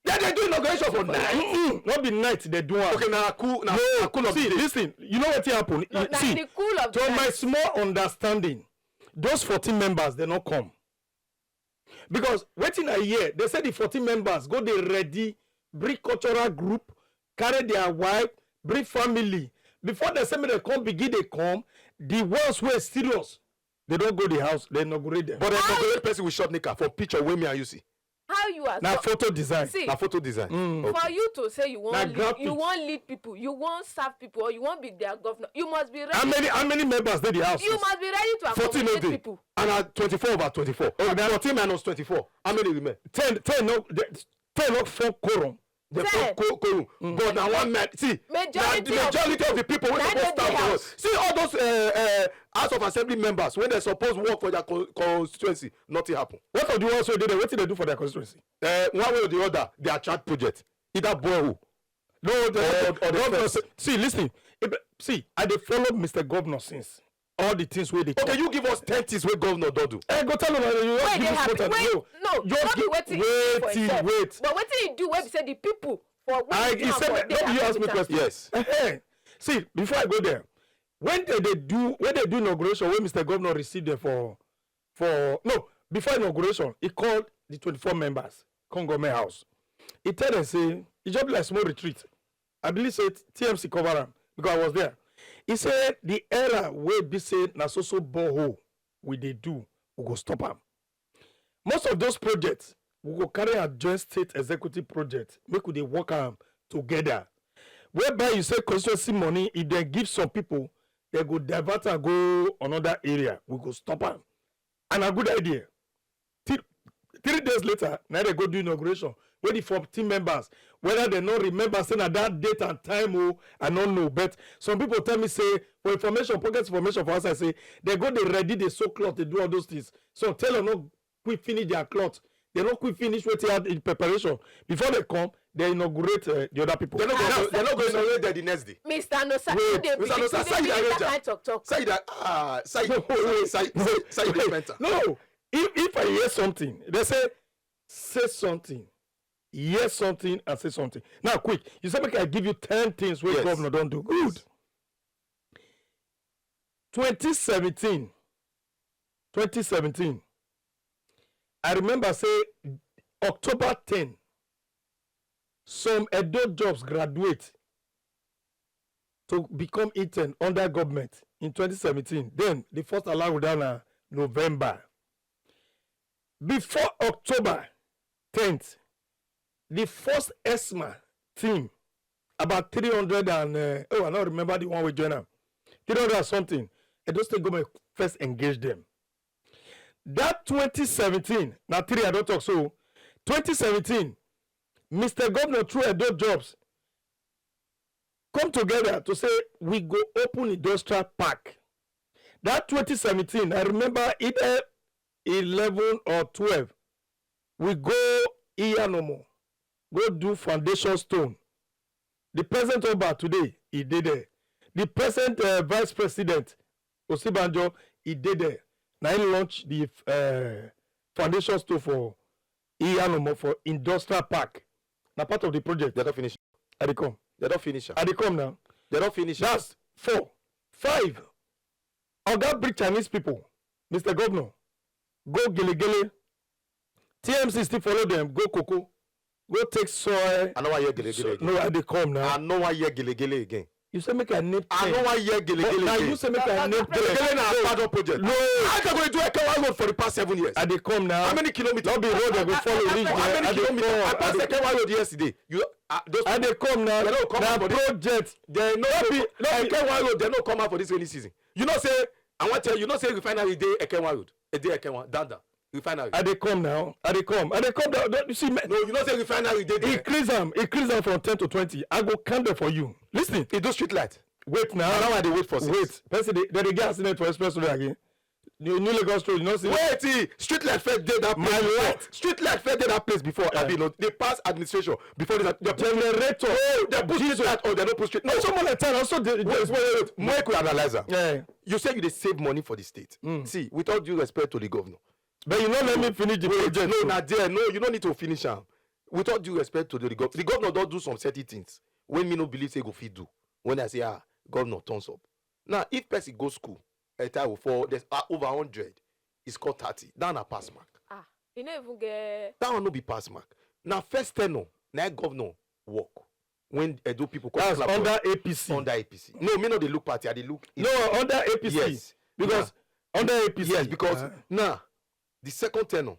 Dem dey do inauguration for night. Mm-mm. No be night they do am. Okay, na cool. Na, no, na cool of see, the day. Listen, you know wetin happen? No, na see, the cool of to my small understanding, those fourteen members, they no come. Because wetin I hear, they say the fourteen members go dey ready, bring cultural group, carry their wife, bring family. Before they say make they come begin dey come, the ones wey serious, they don go the house, they inaugurate them. But they inaugurate person with short knicker for picture wey me and you see. How you are na so photo design. See, na photo design. Mm. Okay. For you to say you wan lead, you wan lead people, you wan serve people, or you wan be their governor, you must be ready. How many how many members dey the house? You must be ready to accommodate people. Fourteen no dey. And na twenty-four over twenty-four. Okay, na fourteen minus twenty-four. How many remain? Ten, ten no, ten no form quorum. The co- co- quorum. Mm. But na one man. See, majority, na the majority of the people wey suppose stand for us. See all those uh, uh, House of Assembly members wey dem suppose work for their co- constituency, nothing happen. What of the ones wey dey there? Wetin dem do for their constituency? Uh, one way or the other, they attract project, either borehole. No, the, or, or the governor say, see, listen. If, see, I dey follow Mister Governor since. All the things wey dey talk. Okay, you give us ten things wey governor don do. Eh, go tell una, you just give me small time. No, no, just give, wait, wait. But wetin he do wey be say the people for wey dey do am for dey happy with am? Yes. Eh, eh. See, before I go there, when they dey do when they do inauguration, when Mister Governor receive them for for no before inauguration, he called the twenty-four members come government house. He tell them say e just be like small retreat. I believe say T M C cover am because I was there. He said the error wey be say na so so borehole we dey do, we go stop am. Most of those projects we go carry am join state executive project, make we dey work am together. Whereby you say constituency money, if dem give some people, dem go divert am go another area, we go stop am. And na good idea. Till three days later, na dem go do inauguration wey the fourteen members, whether dem no remember say na that date and time o, I no know, but some people tell me say, for information, pocket information for outside, say dem go dey ready, dey sew cloth, dey do all those things. So tailor no quick finish their cloth, dem no quick finish wetin had in preparation. Before dem come, dem inaugurate uh, the other people. Dem no go, dem no go inaugurate there the next day. Mister Nosa, you dey believe in that kind of talk? Say that, ah, say, say, say, say, say, no, if if I hear something, they say, say something, hear something and say something. Now, quick, you say make I give you ten things wey governor don do. Good. Twenty seventeen, twenty seventeen, I remember say October ten, some Edo jobs graduate to become intern under government in twenty seventeen. Then the first allowed down na November. Before October tenth, the first ESMA team, about three hundred and uh, oh, I don't remember the one we join am. Three hundred and something. Edo State government first engage them. That twenty seventeen, now three I don't talk so. Twenty seventeen, Mister Governor through Edo jobs come together to say we go open industrial park. That twenty seventeen, I remember either eleven or twelve, we go Iyanomo, go do foundation stone. The present Oba today, he did there. The present uh, vice president, Osibanjo, he did there. Now he launched the uh, foundation stone for Iyanomo for industrial park. Na part of the project. They don finish. I dey come. They don finish. I dey come now. They don finish. That's four. Five. Oga bring Chinese people. Mister Governor, go Gelegele. T M C still follow them. Go Koko. Go take soil. I no wan hear Gelegele again. No, I dey come now. I no wan hear Gelegele again. You say make I name I no wan hear Gelegele Now again. You say make I name Gelegele na No. abandon project. No. How they go do Ekenwa road for the past seven years? I dey come now. How many kilometers? No be road dem go follow reach How there. many I dey kilometers? come. I passed Ekenwa road yesterday. You uh, those I dey come now. They no come Na out for this. Project. They no No be- be no be- Ekenwa road. They no come out for this rainy season. You know say I wan tell you. You know say refinery dey Ekenwa road. E dey Ekenwa down down refinery. I dey come now. I dey come. I dey come down. Don't you see me? No, you know say refinery dey there. Increase am. Increase am from ten to twenty. I go count them for you. Listen. E do street light. Wait now. Na now I dey wait for six. Wait. Person dey, they dey get accident for express road again. New, New Lagos Road. You know see. Wait, eh, street light first dey that place. My before. light. Street light first dey that place before. Yeah. I be no. They pass administration before they, they put Generator. Oh, they put street light or they no put street. No, Some of the time also dey. wait, wait, wait, wait. Make we analyze am. Yeah. You say you dey save money for the state. See, with all due respect to the governor, But you no let me finish the wait, project. no, So. na there. No, you no need to finish am. With all due respect to the governor, the governor don do some certain things wey me no believe say e go fit do. When I say ah, governor turns up. Now, if person go school, a time for there's uh, over hundred, e score thirty. That na pass mark. Ah, you no even get. That one no be pass mark. Na first tenure, na governor work. When Edo people come That's clap for under A P C. Under A P C. No, me no dey look party. I dey look. No, under A P C. Yes. Because under A P C. Yes, because Uh, now the second tenure,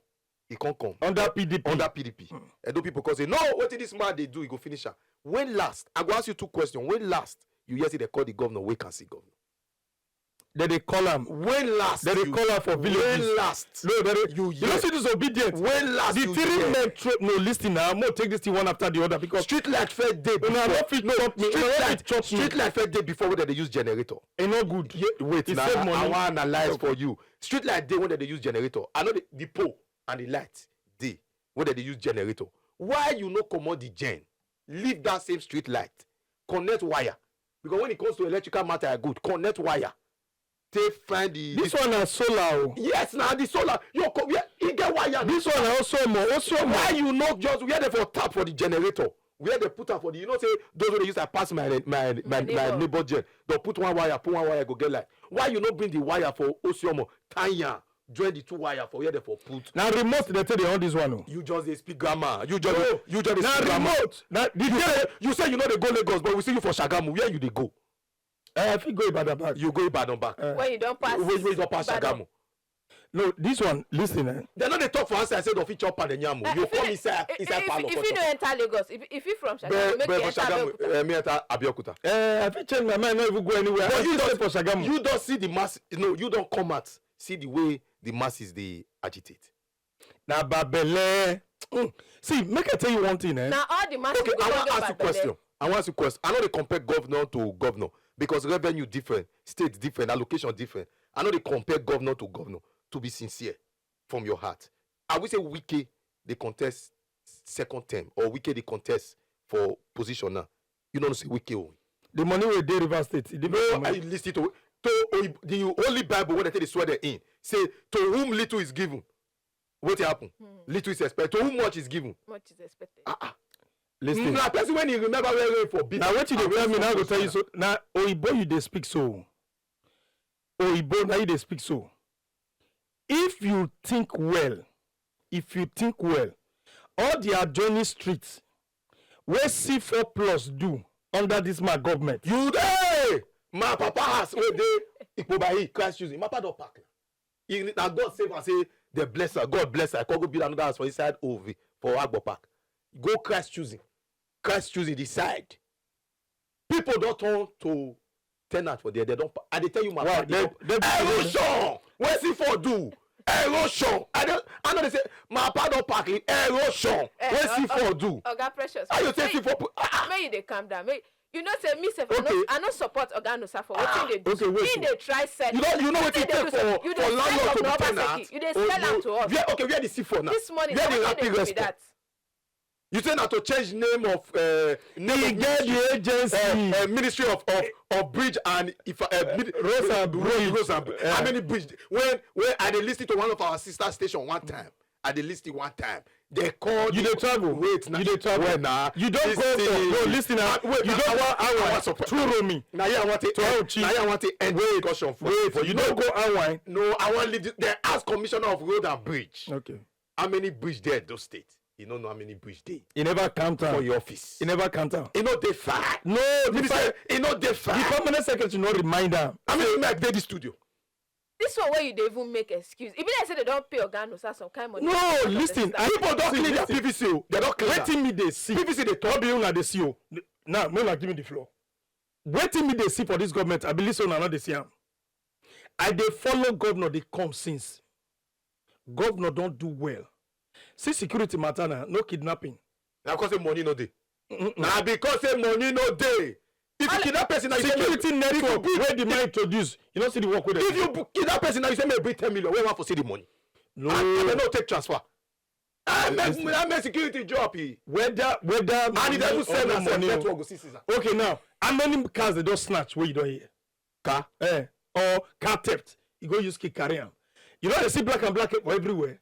e come come Under P D P. Under P D P. Edo people come say no. Wetin this man dey do? E go finish am. When last? I go ask you two questions. When last you hear say they call the governor? We can see governor. They dey call am. When last? They dey you- call am for villages. When last? No, they dey, You you know hear? see disobedience. When last? The you three hear? Metro. No, listen now. I'm gonna take this thing one after the other because Street light first dey before. Una no fit chop me. Una Street no fit light. Chop me. Street light first dey before wey dem dey use generator. E no good. Ye- wait E na save I money. Wan analyze for you. Street light dey wey dem dey use generator. I know the, the pole and the light dey wey dem dey use generator. Why you no comot the gen? Leave that same street light. Connect wire. Because when it comes to electrical matter, I good. Connect wire. Take find the. This one na solar o. Yes, na the solar. You co- where e get wire. This one na also more. Also more. Why you no just where they for tap for the generator? Where they put am for the? You know say those wey dey use am pass my my my, my neighbor. Neighbor gen. They put one wire, put one wire, go get light. Why you no bring the wire for Osiomo, tie am, join the two wire for where they for put? Na remote they take dey on this one o. You just dey speak grammar. You just No, you just dey na speak grammar. Remote. Na the You day. say, you say you no dey go Lagos, but we see you for Shagamu. Where you dey go? Eh, I fit go Ibadan back. You go Ibadan back. Eh. When you don pass. Wait, wait, you don pass Ibadan. Shagamu. No, this one. Listen, eh. They no dey talk for outside. Say they fit chop and nyam. Eh, You if you come no- inside if- inside if- parlor. If for you no chop. Enter Lagos, if if you from Shagamu, But make but you for enter Shagamu, Abeokuta. uh, me enter Abeokuta. Eh, I fit change my mind. No even go anywhere. But I you fit stay don for Shagamu. You don see the mass. No, you don come out. See the way the masses dey agitate. Na babele. Mm. See, make I tell you one thing, eh. Na all the masses Okay, go I come wan get ask you babele. Question. I wan ask you question. I no dey compare governor to governor because revenue different, state different, allocation different. I no dey compare governor to governor. To be sincere from your heart, I will say Wike dey contest second term or Wike dey contest for position now. You no know say Wike o. The money wey dey Rivers State, e dey No, I listen to to Oyibo- the Holy Bible wey dem take dey swear dem in say to whom little is given, wetin happen? Little is expected. To whom much is given. Much is expected. Listen. Na person wey he remember where rain for beat. Na wetin you and dey tell me where now go sun tell you shine. So na oyibo you dey speak so. Oyibo na you dey speak so. If you think well, if you think well, all the adjoining streets wey C four plus do under this man government. You dey my papa house wey dey Ikpobayi Christ choosing. My papa don pack na. He na God save am say dem bless am. God bless am. Come go build another house for inside Ove for Agbo Park. Go Christ choosing. Christ choosing the side. People don turn to tenant for there. They don. Pa- I dey tell you my Why? papa. They They- don- they- Erosion. Wey C four do? Erosion. I dey. I no dey say my papa don pack in erosion. Eh, Wey uh, C four uh, do? Oga Precious. How you say Make- C four? Ah, ah. Make you dey calm down. Make you know say me sef, I Okay. no, I no support Oga Nusa for wetin dey do. Okay, wait. He dey try sell. You know, you know Wetin wetin dey take do sef? for You dey for sell landlord of to be Obaseki. tenant. You dey Oh, sell you- am to us. Where, okay, where the C four now? This morning, Where na the wetin rapid dey do be response? That? You say na to change name of uh, name He of get the ministry, agency. uh, uh, ministry of, of of bridge and if uh, mid- Road and road- bridge. Road and bri- Yeah. How many bridge? When when I dey listen to one of our sister station one time, I dey listen one time. They call You the- dey travel. Wait, na You dey travel. Well, na. You don This go for thing- no, listen na. Ah, wait, You na don our- our our support. Turo me. Na here I want to To end. our chief. Na here I want to end Wait, discussion for wait, for you know. Don go Anwai. No, I wan leave. This. They ask commissioner of road and bridge. Okay. How many bridge dey Edo State? You no know how many bridge dey You never count for am. your office. You never count am. You know they far. No, You the say per- you know they the far. Permanent Secretary no remind am. I mean, make dey the studio. This one where you dey even make excuse. If you say they don't pay Oga Nosa some kind money. No, because of the listen. staff. I People don't see, clean their listen. P V C o. They don't clean. Wetin me dey see. P V C dey No be una dey see o. Now, make una give me the floor. Wetin me dey see for this government, I believe say una no dey see am. I dey follow governor dey come since. Governor don do well. See security matter na, no kidnapping. Na because say money no dey. Na because say money no dey. If you kidnap person, na you say make- Security if you network bring- wey the man introduce, you no see the work wey dem If do. you bu- kidnap person, na you say make bring ten million. Wey wan for see the money? No. And they no take transfer. I make I make security drop. Eh. Whether whether And it doesn't or sell no na sell money o. Network go see season. Okay, now how many cars they don snatch wey you don hear? Car. Eh, or car theft. You go use key carry am. You no dey see black and black for everywhere.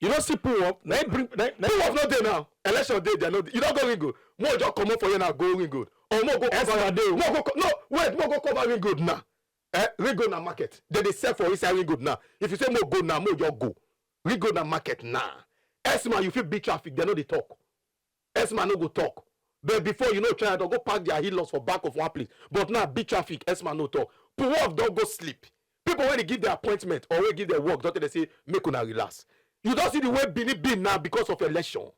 You no see pull up. Na him bring. Na, na Pull up no dey now. Election day, they no. You don't go Ring Road. More just comot for here now. Go Ring Road. Or more go cover. Esma dey o. More go co- no wait. More go cover Ring Road now. Eh, Ring Road na market. They dey sell for inside Ring Road now. If you say more go now, more just go. Ring Road na market now. Esma, you fit beat traffic. They no dey talk. Esma no go talk. But before you know, try to go park their helos for back of one place. But now beat traffic. Esma no talk. Pull up, don't go sleep. People when they give their appointment or when give their work, don't they say make una relax. You don't see the way Benin been now because of election.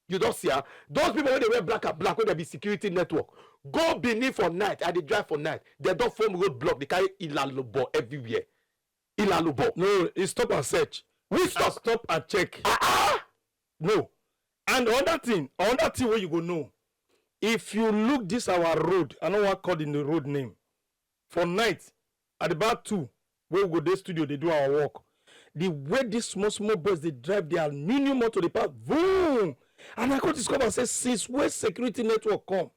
You don't see her. Those people when they wear black and black, when they be security network, go Benin for night. And they drive for night. They don't form roadblock. They carry ilalobo everywhere. Ilalobo. No, e stop and search. We I stop. Stop and check. Ah ah. No. And another thing, another thing wey you go know, if you look this our road, I no wan call the road name. For night, at about two, wey we go dey studio dey do our work, the way these small small boys dey drive their mini motor dey pass, boom! And I come discover say since wey security network come,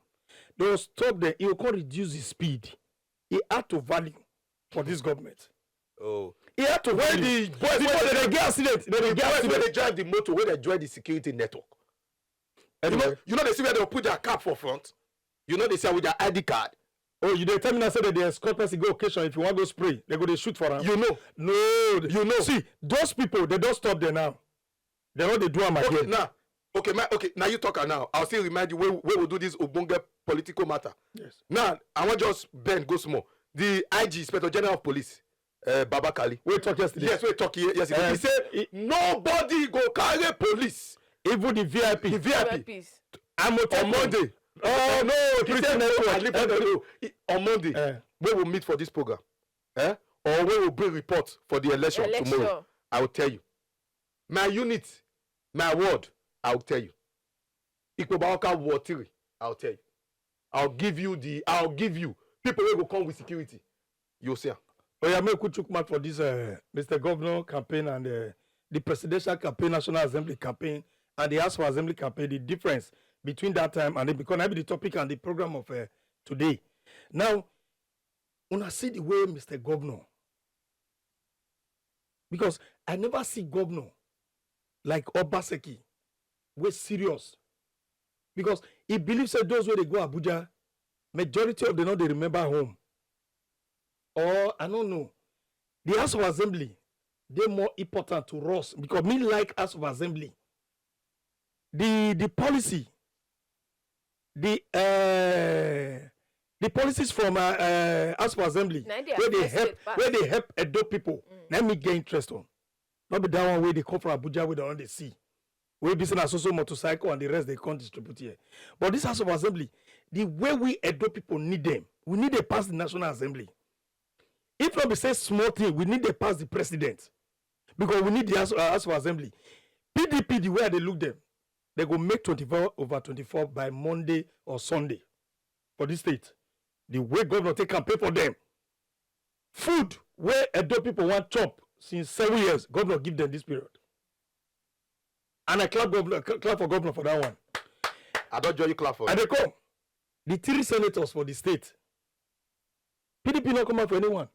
they go stop them, e go come reduce the speed. E add to value for this government. Oh. E add to When value. the boys People wey dey dey dey get accident, they dey the get boys wey accident. Dey drive the motor, wey dey drive the security network. You know, Anyway. You know they see where they put their cap for front. You know they see with their I D card. Oh, you dey tell me now say that they escort person go occasion, if you wan go spray, they go dey shoot for am. You know. No, You know. See, those people, they don stop there now. They no dey do am Okay, again. Now, okay, my, okay, now you talk am now. I'll still remind you when we will do this ogbonge political matter. Yes. Now, I want just bend go small. The I G, Inspector General of Police, uh, Baba Kali. We talk yesterday. Yes, we talk ye- yesterday. Uh, He say he- nobody go carry police. Even the V I P. The V I P Earpiece. Amotekun. On Monday. Oh no, He Christian said, network. "I leave that alone." He- on Monday, Eh. we will meet for this program, eh? Or we will bring report for the election, Election. Tomorrow. I will tell you. My unit, my ward, I will tell you. Ikpobaoka Ward three, I will tell you. I'll give you the, I'll give you people wey go come with security. You'll see am. Oh yeah, make we chook mouth for this, uh, Mister Governor campaign and uh, the presidential campaign, National Assembly campaign, and the House of Assembly campaign. The difference between that time and then, because I be the topic and the program of uh, today. Now, una see the way Mister Governor, because I never see governor like Obaseki wey serious, because he believe say those wey dey go Abuja, majority of them no dey remember home, or I no know. The House of Assembly dey more important to us because me like House of Assembly. The the policy, the uh, the policies from uh, uh, House of Assembly Na dey wey dey affect help state pass. Wey dey help Edo people. Let me get interest on. No be that one wey dey come from Abuja wey dem don dey see. Wey be say na so so motorcycle and the rest dey come distribute here. But this House of Assembly, the way we Edo people need them, we need them pass the National Assembly. If not be say small thing, we need them pass the president because we need the House, uh, House of Assembly. P D P, the way I dey look them, they go make twenty-four over twenty-four by Monday or Sunday for this state. The way governor take campaign for them, food wey Edo people wan chop since seven years, governor give them this period. And I clap governor, cl- clap for governor for that one. I don't join you clap for. And they come, the three senators for the state, P D P no come out for anyone.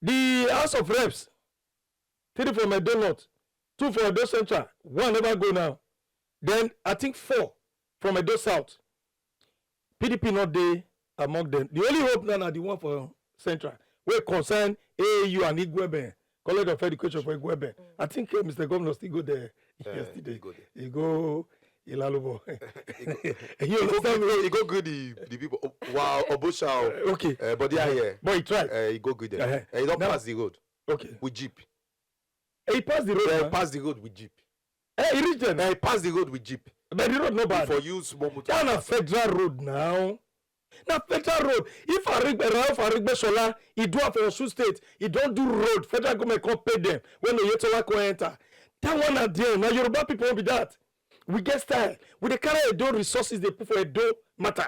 The House of Reps, three from Edo North, two for Edo Central, one never go now. Then I think four from Edo South. P D P not dey among them. The only hope now na the one for Central wey concern A A U and Igwebe, College of Education for Igwebe. I think uh, Mister Governor still go there Eh, yesterday. he go there. He go Ilalobo. You He go, understand me? he go greet the, the people. Oh, wow, Obosha. Okay. Uh, but yeah, yeah. But he tried. Uh, he go greet them. Uh-huh. Uh, he don't Now- pass the road Okay. with jeep. He passed the road. Uh, Now. pass the road with jeep. Hey, he reached them. Uh, pass the road with jeep. But the road no bad. For use small motor. That na federal road now. Na federal road. If Arigbe, Rauf Arigbeshola, he do am for Osun State, he don do road. Federal government come pay them when Oyetola come enter. That one na there. Na Yoruba people be that. We get style. We dey carry Edo resources dey put for Edo matter.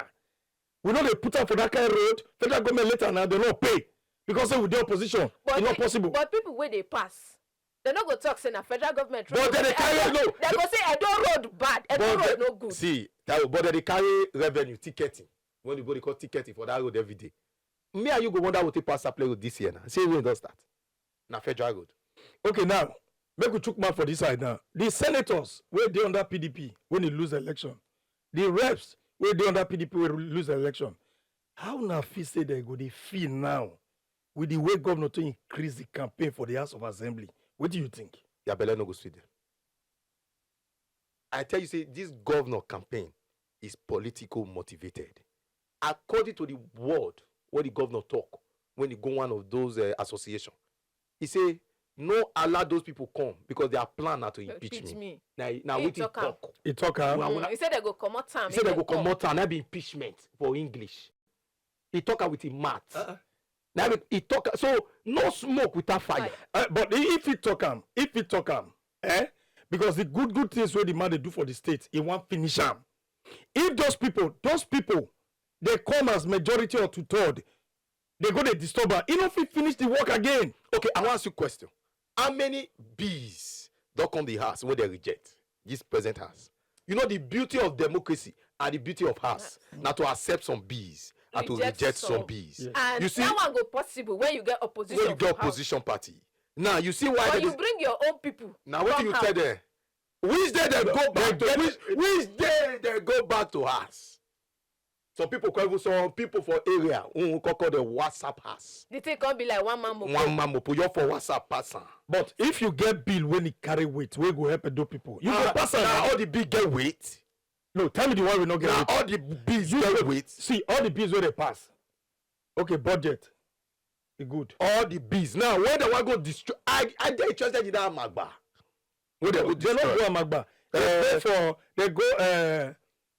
We no dey put am for that kind road. Federal government later now they no pay because say we dey opposition. E no peop- possible. But people wey dey pass, dem no go talk say na federal government. But dem dey carry no. Dem go say Edo road bad. Edo But road they- no good. See, that, but they dey carry revenue ticketing. When you go, they call ticketing for that road every day. Me and you go wonder what they pass Sapele road this year now. See when e don start. Na federal road. Okay, now make we chook mouth for this side now. The senators wey dey under P D P when he lose election, the reps wey dey under P D P wey lose election, how una feel say they go dey feel now with the way governor to increase the campaign for the House of Assembly? What do you think? Their belle no go sweet them. I tell you, say this governor campaign is political motivated. According to the word what the governor talk when he go one of those uh, association, he say no allow those people come because their plan na to impeach, Impeach me. Me. Na na He wetin he talk am. talk. He talk am. Well, Mm, he said they go comot am. He say they go comot am. Na be impeachment for English. He talk am with him mouth. Na be- he talk am. So no smoke without fire. Uh, but if he talk am, if he talk am, eh? Because the good good things wey the man dey do for the state, he wan finish am. If those people, those people, they come as majority or two third, they go dey disturb am. He no fit finish the work again. Okay, I wan ask you question. How many bills don come the house wey dem reject? This present house. You know the beauty of democracy and the beauty of house na to accept some bills and to Reject reject some some. bills. Yes. And You see, that one go possible when you get opposition. when you get for house. Opposition party. Now you see why But they you bring your own people. Now what come you house. Tell them? Which day they go back to which, which day they go back to house? Some people call even some people for area who call call the WhatsApp house. The thing come be like one man mobile. One man will put you for WhatsApp person. But if you get bill when it carry weight, we go help Edo people. You go pass am. Now all the big get weight. No, tell me the one we no get Now weight. All the bills get weight. See all the bills wey dey pass. Okay, budget. E good. All the bills. Now when they wan go destroy, I I dey interested in that Magba. Wey they go They no destroy. Go Amagba. They go for they go uh,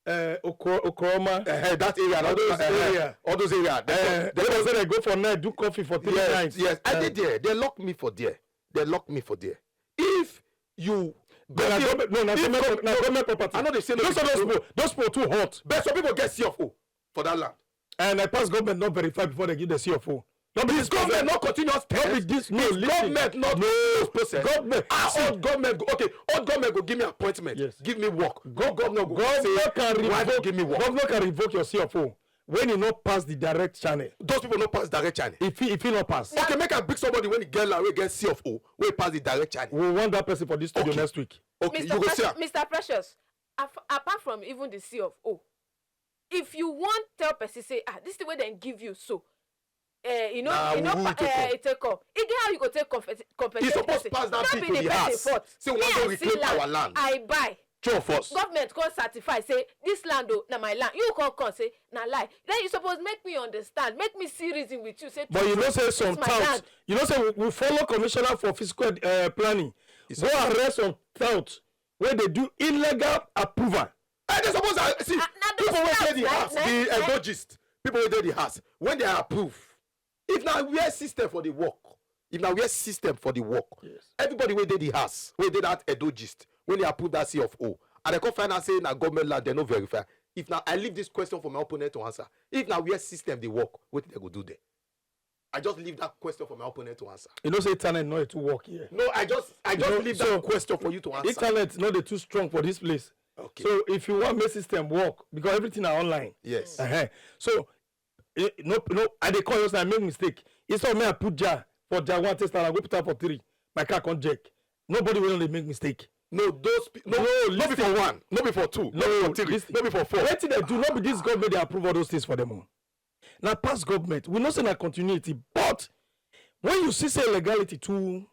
uh, Oko- Okoroma. Eh, eh, that area, all those Area. area, all those area. Uh, they say they go for night do coffee for three Yes, nights. yes. I Uh, did there. They lock me for there. They lock me for there. If you But na government, no, na if government, gov- na no, government property. I know they say no Those be are those true. people. Those people too hot. But some people get C F O for that land. And I pass government not verify before they give the C F O. Not be This government not continuous Not be test. this no. This Listen. Government not No. This process. Government. Our See, old government go okay. Old government go give me appointment. Yes. Give me work. Go governor go governor say can why revoke. Go give me work. Governor can revoke your C F O when you not pass the direct channel. Those people not pass direct channel. If he if he not pass, Okay, make I bring somebody when he get like we get C F O, we pass the direct channel. we want that person for this studio Okay. Next week. Okay, Mister you go Precious, see am. Mister Precious, af- apart from even the C F O, if you wan tell person say ah this thing wey dem give you so, eh, you know, Na you know, who pa- take eh, am? E take up. E get how you go take compensate. He suppose pass that bill to the house. Say we Me, wan go I see reclaim our land. Land. I buy. True of us. Government come certify say this land o na my land. You come come say na lie. Then you suppose make me understand, make me see reason with you. Say But you true, know say it's some my touts. Land. You know say we, we follow commissioner for fiscal uh, planning. It's Go okay. Arrest some touts where they do illegal approval. Hey, they suppose uh, see Ah, na those people wey touts, dey the na- house, na- the na- Edo gist, people wey dey the house when they approve, if na where system for the work, if na where system for the work, Yes. Everybody wey dey the house, wey dey that Edo gist, when they approve that C F O, and they come find out say na government land, they no verify. If now I leave this question for my opponent to answer, if now where system dey work, what they go do there? I just leave that question for my opponent to answer. You know say talent no too work here. No, I just I just No, leave so that question for you to answer. Internet no dey too strong for this place. Okay. So if you want make system work because everything are online. Yes. Uh-huh. So eh, no no I dey call you say I make mistake. Instead of me I put jar for jar one test and I go put am for three. My car come jerk. Nobody wey no dey make mistake. No, those pe- no, no, no be for one, no be for two, no be for three, no be for four. Wetin dem do, no be this government dey approve all those things for them o. Na past government, we know say na continuity, but when you see say legality too.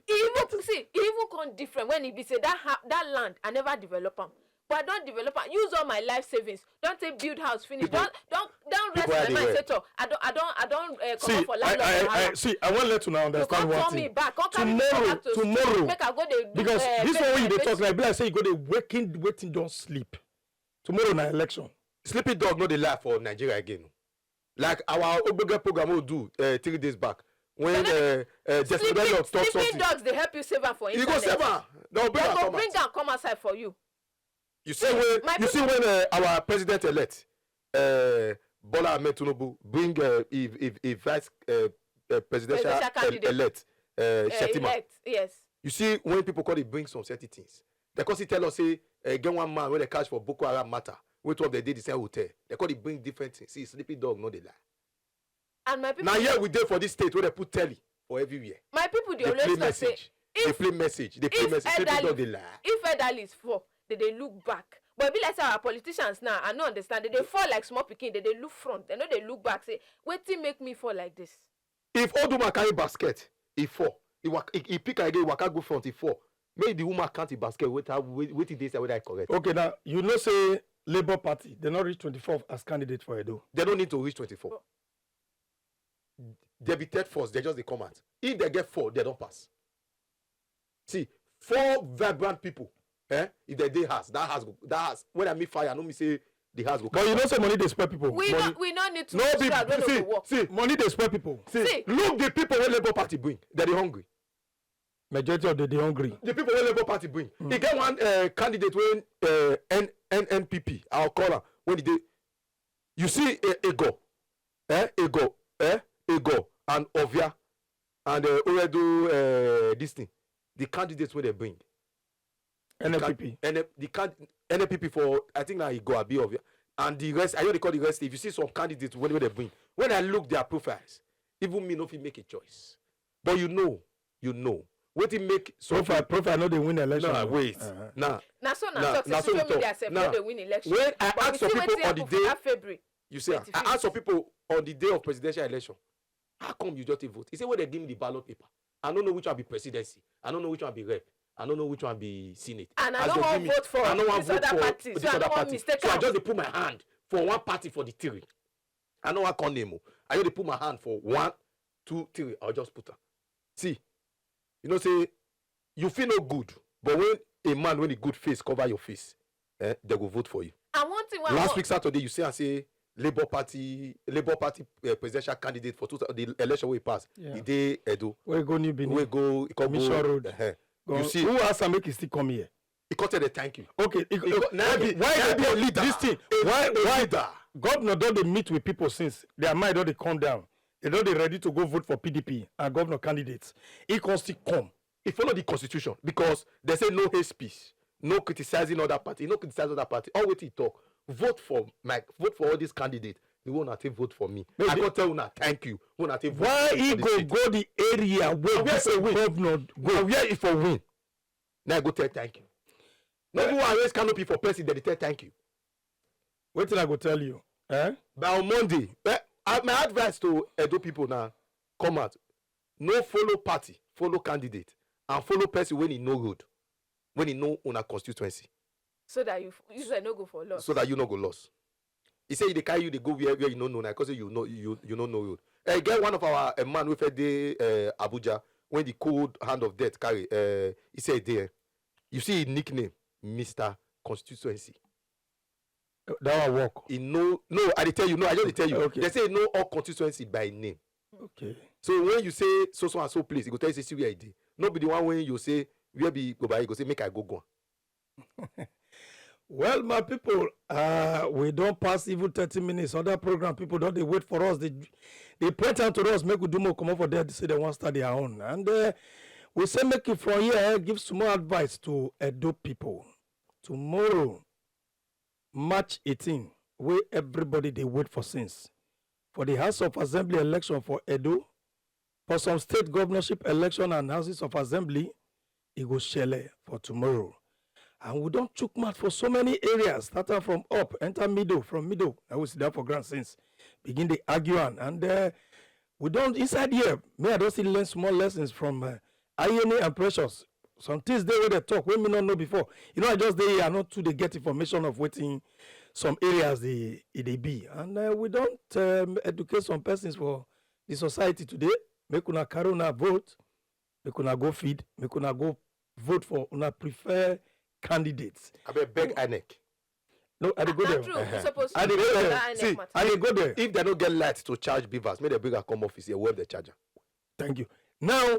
E even see, e even come different when e be say that ha that land I never develop am, but I don develop am, use all my life savings, don take build house finish, don don don rest my mind say, tor, I don I don I don uh, comot for landlord for house. See, I wan let una understand one thing. You come turn me back, come carry me come back to street, make I go dey do. Because this one wey you dey talk, like, be like say you go dey waking wetin don sleep. Tomorrow na election. Sleeping dog no dey lie for Nigeria again. Like our ogbonge program we do uh, three days back when uh, uh, Justin Bell talk something. Sleeping dogs dey help you save am for internet. You go save am. Dem go bring am come outside. Dem go bring am come outside for you. You see when you see when uh, our president elect uh, Bola Ahmed Tinubu bring uh, if if if vice uh, uh, presidential, presidential candidate elect uh, uh, Shetima. Elect, yes. You see when people call it bring some certain things. They come still tell us say e get one man wey dem catch for Boko Haram matter wey two of dem dey the same hotel. Dem come dey bring different things. See, sleeping dog no dey lie. And my people, na here we dey for this state wey dem put telly for everywhere. My people dey always talk say, dey play message, dey play message, dey play message. Sleeping dog dey lie. If elderlies fall, dem dey look back. But e be like say our politicians now, I no understand. Dem dey fall like small pikin, dem dey look front, dem no dey look back say wetin make me fall like this. If old woman carry basket, e fall, e waka, e, e pick am again, e waka go front, e fall. Make the woman count the basket, wait, how, wait, wetin dey inside, whether e correct. Okay, now you know say Labour Party, they not reach twenty-four as candidate for Edo. They don't need to reach twenty-four. They be third force, they just dey come out. If they get four, they don't pass. See, four vibrant people. Eh? If they dey house, that house, go, that house. When I mean fire, no me say the house go. But you know say money dey spoil people. We money, no, we no need to no be, see, no go work. See, money dey spoil people. See, see, look the people wey Labour Party bring. They dey hungry. Majority of them dey hungry. The people wey Labour Party bring. Mm. E get one uh, candidate wey uh, N NNPP, I'll call am when e dey. You see uh, Ego, eh? Ego, eh? Ego and Ovia and uh, Oredo uh, this thing. The candidates wey they bring. NNPP. Can, NF, the can, NNPP for I think now he go abi of and the rest. I hear they call the rest. If you see some candidates when they bring, when I look their profiles, even me no fit make a choice. But you know, you know, wetin make some profile people, profile no dey win election. No, wait, uh -huh. Nah, na so na na so, na so social media sef no dey win election. When I ask some people on the day, February, you see, I ask some people on the day of presidential election, how come you just vote? He say when they give me the ballot paper, I don't know which one be presidency. I don't know which one be rep. I don't know which one be senate. And I don't want vote for I don't want this vote other for party. This so other I don't want party. Mistake. So I just dey put my hand for one party for the three. I know I can't name. I just dey put my hand for one, two, three. I'll just put am. See, you know say you feel no good, but when a man when a good face cover your face, eh, they go vote for you. And one thing last week Saturday, you see, I say Labour Party, Labour Party uh, presidential candidate for two, the election wey pass, yeah. The day Edo, we go New Benin, we go, we go Mission Road. Uh -huh. You see, who ask am make he still come here? He come tell them thank you. Okay, he, he, okay. Now be, why now be a leader? This thing, a, why, a why leader? Governor don dey meet with people since their mind don dey come down. They don dey ready to go vote for P D P and governor candidates. He come still come. He follow the constitution because they say no hate speech, no criticizing other party, no criticize other party. All wetin he talk, vote for Mike, vote for all these candidates. The one that take vote for me. Maybe. I go tell una thank you. Una take vote. Why he go go the area where the governor go? Where he for win? Now I go tell thank you. No go arrange canopy for person, they tell thank you. Wetin I go tell you? Eh? By on Monday, eh, uh, my advice to Edo people now, come out. No follow party, follow candidate, and follow person when he know road, when he know una constituency. So that you, you say no go for loss. So that you no go loss. He say they carry you, they go where, where you no know. Now, because you know you you no know road. I get one of our a man wey first dey uh, Abuja when the cold hand of death carry. Uh, he say there, you see his nickname, Mister Constituency. That one work. He know, no, I dey tell you, no, I just dey tell you. Okay. They say he know all constituency by name. Okay. So when you say so so and so place, he go tell you say see where he dey. No be the one when you say where be go by, he go say make I go go. Well, my people, uh, we don pass even thirty minutes. Other program people don dey wait for us. They they point out to us, make we do more comot for there. They say they wan start their own, and uh, we say make it from here. Eh, give some more advice to Edo people. Tomorrow, March eighteen, wey everybody dey wait for since, for the House of Assembly election for Edo, for some state governorship election and houses of assembly, e go shele for tomorrow. And we don chook mouth for so many areas, starting from up, enter middle, from middle, na we sit down for ground since, begin dey argue am. And uh, we don, inside here, me, I don still learn small lessons from uh, Ayeni and Precious. Some things dey wey dem talk wey me no know before. You know, I just dey here, I no too dey get information of wetin some areas dey, e dey be. And uh, we don um, educate some persons for the society today. Make una carry una vote, make una go feed, make una go vote for una prefer candidates. Abeg, beg INEC. No, I dey go Na there. true. We suppose I dey to go talk there. about INEC See, matter. I dey go there. If they no get light to charge beavers, make dem bring am come office here, where the charger. Thank you. Now,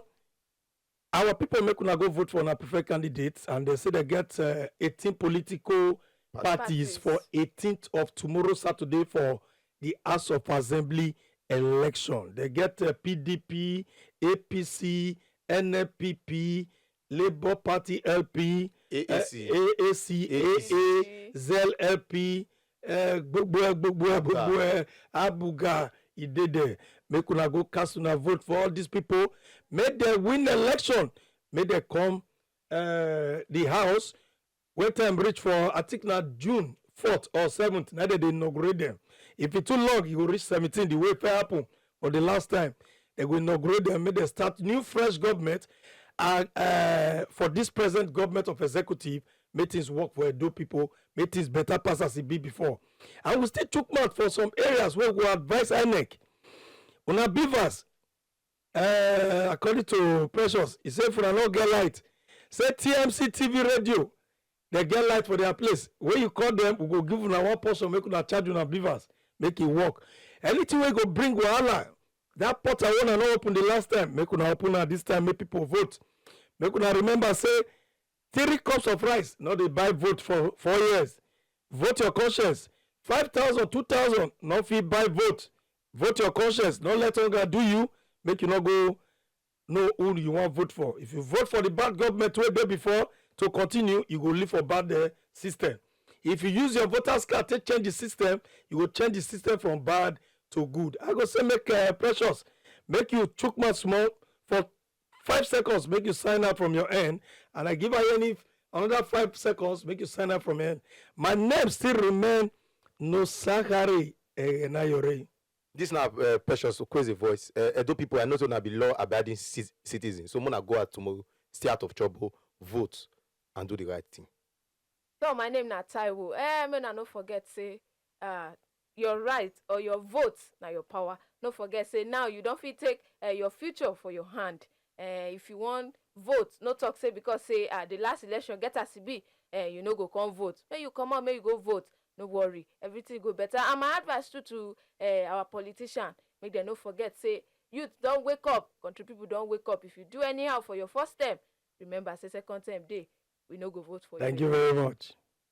our people make una go vote for una preferred candidates, and they say they get uh, eighteen political parties, Parties. for eighteenth of tomorrow, Saturday, for the House of Assembly election. They get uh, P D P, A P C, N P P, Labour Party L P, A A C. uh, A A C, A A C. A A, ZEL L P, uh, gbogbo ẹ, gbogbo ẹ, gbogbo ẹ, Abuga, e dey there. Make una go cast una vote for all these people. Make dem win election. Make dem come uh, the house. When time reach for, I think na June fourth or seventh, na dem dey inaugurate them. If e too long, e go reach seventeen, the way e happen for the last time. They go inaugurate them, make dem start new fresh government. And uh, for this present government of executive, make things work for Edo people, make things better pass as e be before. And we still chook mouth for some areas where we advise INEC. Una beavers, uh, according to Precious, he say if una no get light, say T M C T V radio, they get light for their place. When you call them, we go give una one portion, make una charge una beavers, make it work. Anything wey go bring wahala, that portal wey una no open the last time, make una open am this time, make people vote. Make una remember say three cups of rice no dey buy vote for four years. Vote your conscience. Five thousand, two thousand no fit buy vote. Vote your conscience. No let hunger do you. Make you no go know who you wan vote for. If you vote for the bad government wey dey before to continue, you go live for bad uh, system. If you use your voters card take change the system, you go change the system from bad to good. I go say make uh, Precious, make you chook mouth small for five seconds, make you sign out from your end, and I give Ayeni another five seconds, make you sign out from your end. My name still remain Nosagari Egenayore. This na uh, Precious Okwueze voice. Uh, Edo people, I know say una be law-abiding ci- citizens. So una go out tomorrow, stay out of trouble, vote, and do the right thing. So my name na Taiwo. Eh, make una no forget say uh, your right or your vote na your power. No forget say now you don fit take uh, your future for your hand. Uh, if you wan vote, no talk say because say uh, the last election get as e be, uh, you no go come vote. Make you come out, make you go vote. No worry, everything go better. And my advice too to uh, our politician, make dem no forget say youth don wake up, country people don wake up. If you do anyhow for your first term, remember say second term dey, we no go vote for Thank you. You very much.